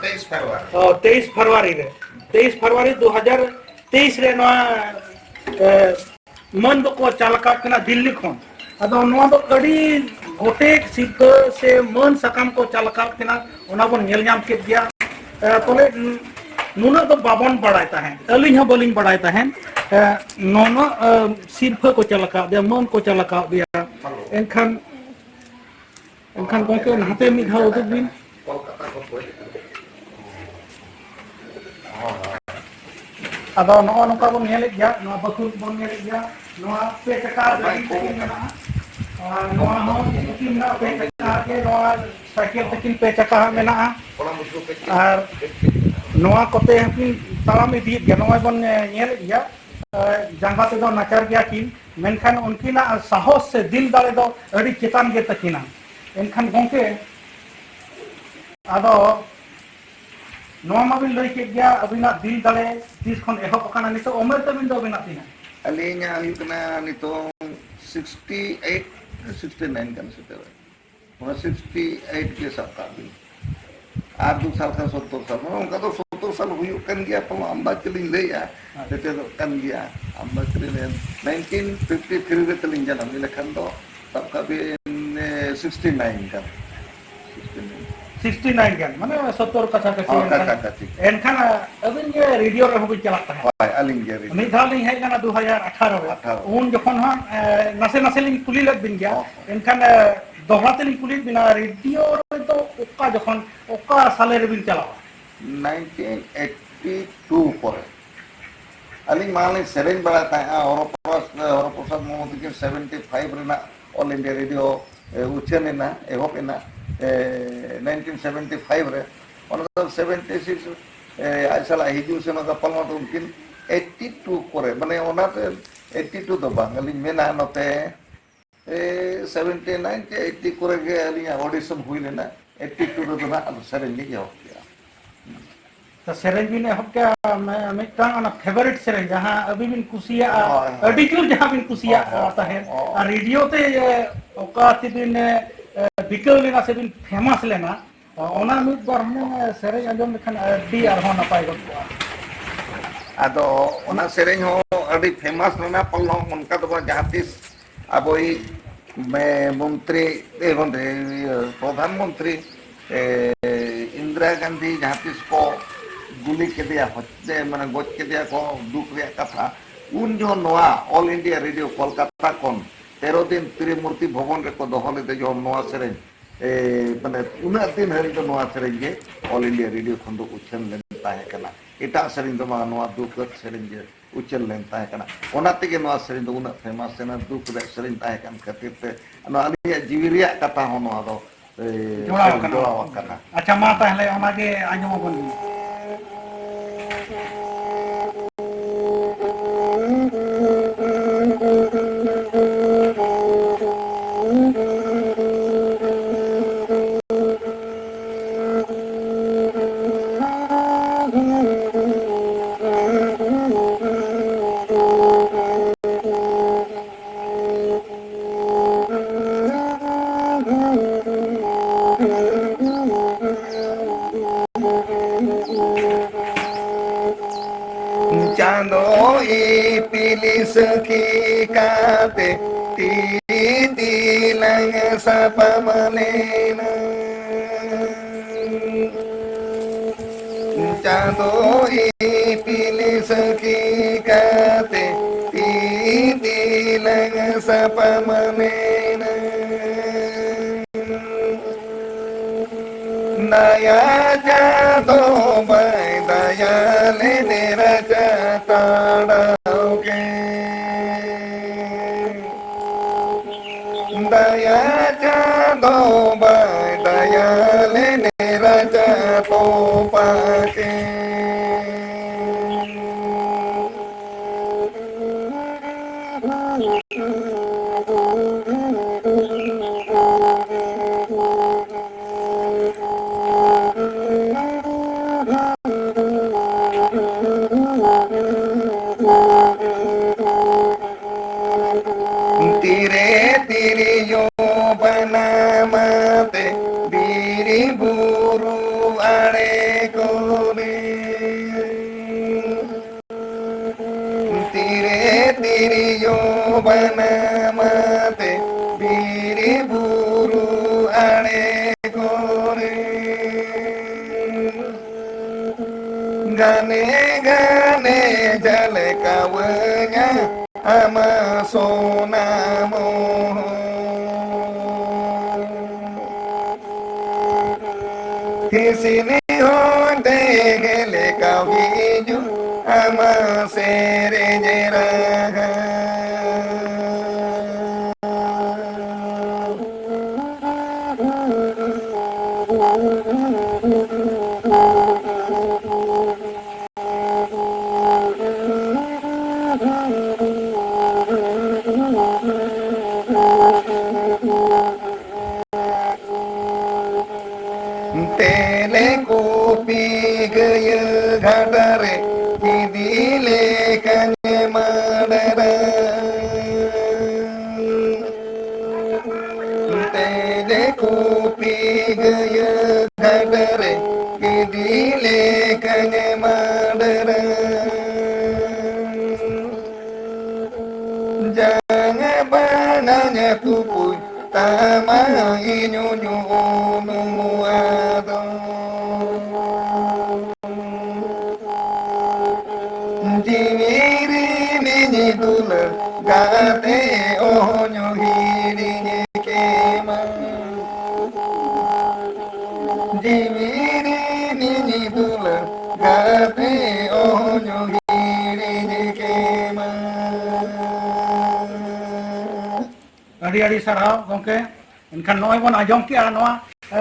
ᱛᱮᱭᱤᱥ ᱯᱷᱮᱵᱽᱨᱩᱣᱟᱨᱤ᱾ ᱚ, ᱛᱮᱭᱤᱥ ᱯᱷᱮᱵᱽᱨᱩᱣᱟᱨᱤ ᱨᱮ, ᱛᱮᱭᱤᱥ ᱯᱷᱮᱵᱽᱨᱩᱣᱟᱨᱤ ᱫᱩ ᱦᱟᱡᱟᱨ ᱛᱮᱭᱤᱥ ᱨᱮ ᱱᱚᱣᱟ, ᱮ, ᱢᱟᱹᱱ ᱫᱚᱠᱚ ᱪᱟᱞ ᱟᱠᱟᱫ ᱠᱤᱱᱟ ᱫᱤᱞᱞᱤ ᱠᱷᱚᱱ᱾ ᱟᱫᱚ ᱱᱚᱣᱟ ᱫᱚ ᱟᱹᱰᱤ ᱜᱚᱴᱮᱡ ᱥᱤᱨᱯᱷᱟᱹ ᱥᱮ ᱢᱟᱹᱱ ᱥᱟᱠᱟᱢ ᱠᱚ ᱪᱟᱞ ᱟᱠᱟᱫ ᱠᱤᱱᱟ, ᱚᱱᱟ ᱵᱚᱱ ᱧᱮᱞ ᱧᱟᱢ ᱠᱮᱫ ᱜᱮᱭᱟ᱾ ᱮ, ᱯᱟᱞᱮ ᱱᱩᱱᱟᱹᱜ ᱫᱚ ᱵᱟᱵᱚᱱ ᱵᱟᱲᱟᱭ ᱛᱟᱦᱮᱸᱫ, ᱟᱹᱞᱤᱧ ᱦᱚᱸ ᱵᱟᱹᱞᱤᱧ ᱵᱟᱲᱟᱭ ᱛᱟᱦᱮᱸᱫ᱾ ᱮ, ᱱᱩᱱᱟᱹᱜ, ᱮ, ᱥᱤᱨᱯᱷᱟᱹ ᱠᱚ ᱪᱟᱞ ᱟᱠᱟᱫᱮᱭᱟ, ᱢᱟᱹᱱ ᱠᱚ ᱪᱟᱞ ᱟᱠᱟᱫᱮᱭᱟ᱾ ᱮᱱᱠᱷᱟᱱ, ᱮᱱᱠᱷᱟᱱ ᱜᱚᱢᱠᱮ, ᱱᱟᱛᱮ ᱢᱤᱫ ᱫᱷᱟᱣ ᱩᱫᱩᱜ ᱵᱤᱱ᱾ ᱟᱫᱚ ᱱᱚᱜᱼᱚ ᱱᱚᱝᱠᱟ ᱵᱚᱱ ᱧᱮᱞᱮᱫ ᱜᱮᱭᱟ, ᱱᱚᱣᱟ ᱵᱟᱹᱠᱷᱩᱞ ᱵᱚᱱ ᱧᱮᱞᱮᱫ ᱜᱮᱭᱟ, ᱱᱚᱣᱟ ᱯᱮ ᱪᱟᱠᱟ ᱜᱟᱹᱰᱤ ᱛᱟᱹᱠᱤᱱ ᱢᱮᱱᱟᱜᱼᱟ᱾ ᱟᱨ ᱱᱚᱣᱟ ᱦᱚᱸ ᱛᱟᱹᱠᱤᱱ ᱢᱮᱱᱟᱜᱼᱟ, ᱯᱮ ᱪᱟᱠᱟ ᱜᱮ, ᱱᱚᱣᱟ ᱥᱟᱭᱠᱮᱞ ᱛᱟᱹᱠᱤᱱ ᱯᱮ ᱪᱟᱠᱟ ᱦᱟᱸᱜ ᱢᱮᱱᱟᱜᱼᱟ᱾ ᱟᱨ ᱱᱚᱣᱟ ᱠᱚᱛᱮ ᱦᱚᱸᱠᱤᱱ ᱛᱟᱲᱟᱢ ᱤᱫᱤᱭᱮᱫ ᱜᱮᱭᱟ, ᱱᱚᱜᱼᱚᱭ ᱵᱚᱱ ᱧᱮᱞᱮᱫ ᱜᱮᱭᱟ᱾ ᱮ, ᱡᱟᱸᱜᱟ ᱛᱮᱫᱚ ᱱᱟᱪᱟᱨ ᱜᱮᱭᱟ ᱠᱤᱱ, ᱢᱮᱱᱠᱷᱟᱱ ᱩᱱᱠᱤᱱᱟᱜ ᱥᱟᱦᱚᱥ ᱥᱮ ᱫᱤᱞ ᱫᱟᱲᱮ ᱫᱚ ᱟᱹᱰᱤ ᱪᱮᱛᱟᱱ ᱜᱮ ᱛᱟᱹᱠᱤᱱᱟ᱾ ᱮᱱᱠᱷᱟᱱ ᱜᱚᱢᱠᱮ, ᱟᱫᱚ ᱱᱚᱣᱟ ᱢᱟᱵᱤᱱ ᱞᱟᱹᱭ ᱠᱮᱫ ᱜᱮᱭᱟ, ᱟᱹᱵᱤᱱᱟᱜ ᱫᱤᱞ ᱫᱟᱲᱮ ᱛᱤᱥ ᱠᱷᱚᱱ ᱮᱦᱚᱵ ᱟᱠᱟᱱᱟ? ᱱᱤᱛᱚᱜ ᱩᱢᱮᱨ ᱛᱟᱹᱵᱤᱱ ᱫᱚ ᱟᱹᱵᱤᱱᱟᱜ ᱛᱤᱱᱟᱹᱜ? ᱟᱹᱞᱤᱧᱟᱜ ᱦᱩᱭᱩᱜ ᱠᱟᱱᱟ ᱱᱤᱛᱚᱝ ᱥᱤᱠᱥᱴᱤ ᱮᱭᱤᱴ, ᱥᱤᱠᱥᱴᱤ ᱱᱟᱭᱤᱱ ᱜᱟᱱ ᱥᱮᱴᱮᱨ᱾ ᱚᱱᱟ ᱥᱤᱠᱥᱴᱤ ᱮᱭᱤᱴ ᱜᱮ ᱥᱟᱵ ᱠᱟᱜ ᱵᱤᱱ᱾ ᱟᱨ ᱫᱩ ᱥᱟᱞ ᱠᱷᱟᱱ ᱥᱚᱛᱛᱚᱨ ᱥᱟᱞ, ᱱᱚᱜᱼᱚ ᱱᱚᱝᱠᱟ ᱫᱚ ᱥᱚᱛᱛᱚᱨ ᱥᱟᱞ ᱦᱩᱭᱩᱜ ᱠᱟᱱ ᱜᱮᱭᱟ, ᱯᱟᱞᱮ ᱟᱢᱫᱟ ᱪᱮᱫ ᱞᱤᱧ ᱞᱟᱹᱭᱮᱜᱼᱟ, ᱟᱪᱪᱷᱟ᱾ ᱥᱮᱴᱮᱨᱚᱜ ᱠᱟᱱ ᱜᱮᱭᱟ, ᱟᱢᱫᱟ ᱪᱮᱫ ᱞᱤᱧ ᱞᱟᱹᱭᱟ᱾ ᱱᱟᱭᱤᱱᱴᱤᱱ ᱯᱷᱤᱯᱴᱤ ᱛᱷᱨᱤ ᱨᱮ ᱛᱟᱹᱞᱤᱧ ᱡᱟᱱᱟᱢ, ᱤᱱᱟᱹ ᱠᱷᱟᱱ ᱫᱚ ᱥᱟᱵ ᱠᱟᱜ ᱵᱤᱱ, ᱮ, ᱥᱤᱠᱥᱴᱤ ᱱᱟᱭᱤᱱ ᱜᱟᱱ᱾ Sixty nine. ᱥᱤᱠᱥᱴᱤ ᱱᱟᱭᱤᱱ ᱜᱟᱱ, ᱢᱟᱱᱮ ᱥᱚᱛᱛᱚᱨ ᱠᱟᱪᱷᱟ ᱠᱟᱪᱷᱤ᱾ ᱦᱳᱭ, ᱮᱱᱠᱷᱟᱱ, ᱠᱟᱪᱷᱟ ᱠᱟᱪᱷᱤ᱾ ᱮᱱᱠᱷᱟᱱ, ᱟ, ᱟᱹᱵᱤᱱ ᱜᱮ ᱨᱮᱰᱤᱭᱳ ᱨᱮᱦᱚᱸ ᱵᱤᱱ ᱪᱟᱞᱟᱜ ᱛᱟᱦᱮᱸᱫ᱾ ᱦᱳᱭ, ᱟᱹᱞᱤᱧ ᱜᱮ ᱨᱮᱰᱤᱭᱳ᱾ ᱢᱤᱫ ᱫᱷᱟᱣ ᱞᱤᱧ ᱦᱮᱡ ᱞᱮᱱᱟ ᱫᱩ ᱦᱟᱡᱟᱨ ᱟᱴᱷᱟᱨᱚ ᱨᱮ᱾ ᱟᱴᱷᱟᱨᱚ᱾ ᱩᱱ ᱡᱚᱠᱷᱚᱱ ᱦᱟᱸᱜ, ᱮ, ᱱᱟᱥᱮ ᱱᱟᱥᱮ ᱞᱤᱧ ᱠᱩᱞᱤ ᱞᱮᱫ ᱵᱤᱱ ᱜᱮᱭᱟ᱾ ᱦᱚᱸ, ᱦᱚᱸ᱾ ᱮᱱᱠᱷᱟᱱ, ᱮ, ᱫᱚᱦᱲᱟ ᱛᱮᱞᱤᱧ ᱠᱩᱞᱤᱭᱮᱫ ᱵᱤᱱᱟ, ᱨᱮᱰᱤᱭᱳ ᱨᱮᱫᱚ ᱚᱠᱟ ᱡᱚᱠᱷᱚᱱ, ᱚᱠᱟ ᱥᱟᱞᱮ ᱨᱮᱵᱤᱱ ᱪᱟᱞᱟᱣᱟ? ᱱᱟᱭᱤᱱᱴᱤᱱ ᱮᱭᱤᱴᱤ ᱴᱩ ᱯᱚᱨᱮ᱾ ᱟᱹᱞᱤᱧ ᱢᱟᱲᱟᱝ ᱞᱤᱧ ᱥᱮᱨᱮᱧ ᱵᱟᱲᱟᱭ ᱛᱟᱦᱮᱸᱫᱼᱟ, ᱦᱚᱨᱚᱯᱨᱚᱥ-, ᱦᱚᱨᱚᱯᱨᱚᱥᱟᱫᱽ ᱢᱩᱨᱢᱩ ᱛᱟᱹᱠᱤᱱ ᱥᱮᱵᱷᱮᱱᱴᱤ ᱯᱷᱟᱭᱤᱵᱷ ᱨᱮᱱᱟᱜ ᱚᱞ ᱤᱱᱰᱤᱭᱟ ᱨᱮᱰᱤᱭᱳ, ᱮ, ᱩᱪᱷᱟᱹᱱ ᱮᱱᱟ, ᱮᱦᱚᱵ ᱮᱱᱟ, ᱮ, ᱱᱟᱭᱤᱱᱴᱤᱱ ᱥᱮᱵᱷᱮᱱᱴᱤ ᱯᱷᱟᱭᱤᱵᱷ ᱨᱮ᱾ ᱚᱱᱟ ᱫᱚ ᱥᱮᱵᱷᱮᱱᱴᱤ ᱥᱤᱠᱥ, ᱮ, ᱟᱡ ᱥᱟᱞᱟᱜ ᱦᱤᱡᱩᱜ ᱥᱮᱱᱚᱜ ᱜᱟᱯᱟᱞᱢᱟᱨᱟᱣ ᱫᱚ ᱩᱱᱠᱤᱱ ᱮᱭᱤᱴᱤ ᱴᱩ ᱠᱚᱨᱮ, ᱢᱟᱱᱮ ᱚᱱᱟᱛᱮ ᱮᱭᱤᱴᱤ ᱴᱩ ᱫᱚ ᱵᱟᱝ, ᱟᱹᱞᱤᱧ ᱢᱮᱱᱟ ᱱᱚᱛᱮ ᱮ, ᱥᱮᱵᱷᱮᱱᱴᱤ ᱱᱟᱭᱤᱱ ᱪᱮ ᱮᱭᱤᱴᱤ ᱠᱚᱨᱮ ᱜᱮ ᱟᱹᱞᱤᱧᱟᱜ ᱚᱰᱤᱥᱚᱱ ᱦᱩᱭ ᱞᱮᱱᱟ᱾ ᱮᱭᱤᱴᱤ ᱴᱩ ᱨᱮᱫᱚ ᱱᱟᱜ ᱟᱫᱚ ᱥᱮᱨᱮᱧ ᱞᱤᱧ ᱮᱦᱚᱵ ᱠᱮᱜᱼᱟ᱾ ᱛᱚ, ᱥᱮᱨᱮᱧ ᱵᱤᱱ ᱮᱦᱚᱵ ᱠᱮᱜᱼᱟ, ᱢᱮ-, ᱢᱤᱫᱴᱟᱝ ᱚᱱᱟ ᱯᱷᱮᱵᱟᱨᱤᱴ ᱥᱮᱨᱮᱧ, ᱡᱟᱦᱟᱸ ᱟᱹᱵᱤᱱ ᱵᱤᱱ ᱠᱩᱥᱤᱭᱟᱜᱼᱟ, ᱦᱳᱭ, ᱦᱳᱭ᱾ ᱟᱹᱰᱤ ᱡᱳᱨ ᱡᱟᱦᱟᱸ ᱵᱤᱱ ᱠᱩᱥᱤᱭᱟᱜ ᱦᱳᱭ, ᱦᱳᱭ, ᱛᱟᱦᱮᱸᱫ, ᱦᱳᱭ᱾ ᱟᱨ ᱨᱮᱰᱤᱭᱳ ᱛᱮ, ᱮ, ᱚᱠᱟ ᱛᱮᱵᱤᱱ, ᱮ, ᱮ, ᱵᱤᱠᱟᱹᱣ ᱞᱮᱱᱟ ᱥᱮᱵᱤᱱ ᱯᱷᱮᱢᱟᱥ ᱞᱮᱱᱟ, ᱚᱱᱟ ᱢᱤᱫ ᱵᱟᱨ ᱦᱩᱱᱟᱹᱝ ᱥᱮᱨᱮᱧ ᱟᱸᱡᱚᱢ ᱞᱮᱠᱷᱟᱱ ᱟᱹᱰᱤ ᱟᱨᱦᱚᱸ ᱱᱟᱯᱟᱭ ᱜᱚᱫ ᱠᱚᱜᱼᱟ᱾ ᱟᱫᱚ ᱚᱱᱟ ᱥᱮᱨᱮᱧ ᱦᱚᱸ ᱟᱹᱰᱤ ᱯᱷᱮᱢᱟᱥ ᱞᱮᱱᱟ, ᱯᱟᱞᱮ ᱚᱱᱠᱟ ᱫᱚ ᱵᱟᱝ, ᱡᱟᱦᱟᱸ ᱛᱤᱥ ᱟᱵᱚᱭᱤᱡ ᱢᱮ-, ᱢᱚᱱᱛᱨᱤ, ᱮ, ᱢᱚᱱᱛᱨᱤ, ᱤᱭᱟᱹ, ᱯᱨᱚᱫᱷᱟᱱ ᱢᱚᱱᱛᱨᱤ, ᱮ, ᱤᱱᱫᱤᱨᱟ ᱤᱱᱫᱤᱨᱟ ᱜᱟᱱᱫᱷᱤ ᱡᱟᱦᱟᱸ ᱛᱤᱥ ᱠᱚ ᱜᱩᱞᱤ ᱠᱮᱫᱮᱭᱟ, ᱦᱚᱛ-, ᱢᱟᱱᱮ ᱜᱚᱡ ᱠᱮᱫᱮᱭᱟ ᱠᱚ, ᱫᱩᱠ ᱨᱮᱭᱟᱜ ᱠᱟᱛᱷᱟ, ᱩᱱ ᱡᱚᱦᱚᱜ ᱱᱚᱣᱟ All India Radio ᱠᱳᱞᱠᱟᱛᱟ ᱠᱷᱚᱱ ᱛᱮᱨᱚ ᱫᱤᱱ ᱛᱨᱤᱢᱩᱨᱛᱤ ᱵᱷᱚᱵᱚᱱ ᱨᱮᱠᱚ ᱫᱚᱦᱚ ᱞᱮᱫᱮ ᱡᱚᱦᱚᱜ ᱱᱚᱣᱟ ᱥᱮᱨᱮᱧ, ᱮ, ᱢᱟᱱᱮ ᱩᱱᱟᱹᱜ ᱫᱤᱱ ᱦᱟᱹᱨᱤᱡ ᱫᱚ ᱱᱚᱣᱟ ᱥᱮᱨᱮᱧ ᱜᱮ All India Radio ᱠᱷᱚᱱ ᱫᱚ ᱩᱪᱷᱟᱹᱱ ᱞᱮᱱ ᱛᱟᱦᱮᱸ ᱠᱟᱱᱟ᱾ ᱮᱴᱟᱜ ᱥᱮᱨᱮᱧ ᱫᱚ ᱵᱟᱝ, ᱱᱚᱣᱟ ᱫᱩᱠ ᱨᱮᱭᱟᱜ ᱥᱮᱨᱮᱧ ᱜᱮ ᱩᱪᱷᱟᱹᱱ ᱞᱮᱱ ᱛᱟᱦᱮᱸ ᱠᱟᱱᱟ᱾ ᱚᱱᱟ ᱛᱮᱜᱮ ᱱᱚᱣᱟ ᱥᱮᱨᱮᱧ ᱫᱚ ᱩᱱᱟᱹᱜ famous ᱮᱱᱟ, ᱫᱩᱠ ᱨᱮᱭᱟᱜ ᱥᱮᱨᱮᱧ ᱛᱟᱦᱮᱸ ᱠᱟᱱ ᱠᱷᱟᱹᱛᱤᱨ ᱛᱮ᱾ ᱱᱚᱣᱟ ᱟᱹᱞᱤᱧᱟᱜ ᱡᱤᱣᱤ ᱨᱮᱭᱟᱜ ᱠᱟᱛᱷᱟ ᱦᱚᱸ ᱱᱚᱣᱟ ᱫᱚ, ᱮ, ᱡᱚᱲᱟᱣ ᱥᱮᱨᱮᱧ ᱠᱟᱱᱟ᱾ ᱡᱚᱲᱟᱣ ᱟᱠᱟᱱᱟ᱾ ᱟᱪᱪᱷᱟ, ᱢᱟ ᱛᱟᱦᱞᱮ ᱚᱱᱟᱜᱮ ᱟᱸᱡᱚᱢ ᱟᱵᱚᱱ ᱵᱤᱱ᱾ ᱪᱟᱸᱫᱚ ᱤᱯᱤᱞ ᱥᱟᱹᱠᱷᱤ ᱠᱟᱛᱮ ᱛᱤᱛᱤ ᱞᱟᱝ ᱥᱟᱯᱟᱢ ᱞᱮᱱᱟ᱾ ᱪᱟᱸᱫᱚ ᱤᱯᱤᱞ ᱥᱟᱹᱠᱷᱤ ᱠᱟᱛᱮ ᱛᱤᱛᱤ ᱞᱟᱝ ᱥᱟᱯᱟᱢ ᱞᱮᱱᱟ᱾ ᱫᱟᱭᱟ ᱪᱟᱸᱫᱚ ᱵᱟᱭ ᱫᱟᱭᱟ ᱞᱮᱫᱮ ᱨᱟᱡᱟ ᱛᱟᱲᱟᱣ ᱠᱮ᱾ ᱫᱟᱭᱟ ᱪᱟᱸᱫᱚ ᱵᱟᱭ ᱫᱟᱭᱟ ᱞᱮᱫᱮ ᱨᱟᱡᱟ ᱛᱚᱯᱟ ᱠᱮ᱾ ᱛᱤᱨᱮ ᱛᱤᱨᱭᱳ ᱵᱟᱱᱟᱢ ᱟᱛᱮ ᱵᱤᱨ ᱵᱩᱨᱩ ᱟᱲᱮ ᱠᱚᱨᱮ᱾ ᱛᱤᱨᱮ ᱛᱤᱨᱭᱳ ᱵᱟᱱᱟᱢ ᱟᱛᱮ ᱵᱤᱨ ᱵᱩᱨᱩ ᱟᱲᱮ ᱠᱚᱨᱮ᱾ ᱜᱟᱱᱮ ᱜᱟᱱᱮ ᱡᱷᱟᱞᱠᱟᱣᱟᱹᱧᱟ ᱟᱢᱟᱜ ᱥᱚᱱᱟ ᱢᱚᱦᱚᱨ᱾ ᱦᱤᱥᱤᱱᱤ ᱦᱚᱸ ᱰᱮᱦᱮ ᱞᱮᱠᱟ ᱦᱤᱡᱩᱜ ᱟᱢᱟᱜ ᱥᱮᱨᱮᱧ ᱨᱟᱦᱟ᱾ ᱛᱮᱞᱮ ᱠᱚᱯᱤ ᱜᱟᱹᱭᱟᱹ ᱜᱷᱟᱰᱟ ᱨᱮ ᱤᱫᱤ ᱞᱮᱠᱷᱟᱱᱮ ᱢᱟᱰᱨᱟ᱾ ᱛᱮᱞᱮ ᱠᱚᱯᱤ ᱜᱟᱹᱭᱟᱹ ᱜᱷᱟᱰᱟ ᱨᱮ ᱤᱫᱤ ᱞᱮᱠᱷᱟᱱᱮ ᱢᱟᱰᱨᱟ᱾ ᱡᱟᱸᱜᱟ ᱵᱟᱱᱟᱧ ᱛᱩᱯᱩᱭ ᱛᱟᱢᱟ ᱤᱧ ᱩᱧᱩ ᱩᱱᱩᱢᱚᱜᱼᱟ ᱫᱚ᱾ ᱡᱤᱣᱤ ᱨᱤᱱᱤᱡ ᱫᱩᱞᱟᱹᱲ ᱜᱟᱛᱮ ᱚᱦᱚᱧ ᱦᱤᱲᱤᱧ ᱠᱮᱢᱟ᱾ ᱡᱤᱣᱤ ᱨᱤᱱᱤᱡ ᱫᱩᱞᱟᱹᱲ ᱜᱟᱛᱮ ᱚᱦᱚᱧ ᱦᱤᱲᱤᱧ ᱠᱮᱢᱟ᱾ ᱟᱹᱰᱤ ᱟᱹᱰᱤ ᱥᱟᱨᱦᱟᱣ ᱜᱚᱢᱠᱮ᱾ ᱮᱱᱠᱷᱟᱱ ᱱᱚᱜᱼᱚᱭ ᱵᱚᱱ ᱟᱸᱡᱚᱢ ᱠᱮᱜᱼᱟ ᱱᱚᱣᱟ, ᱮ,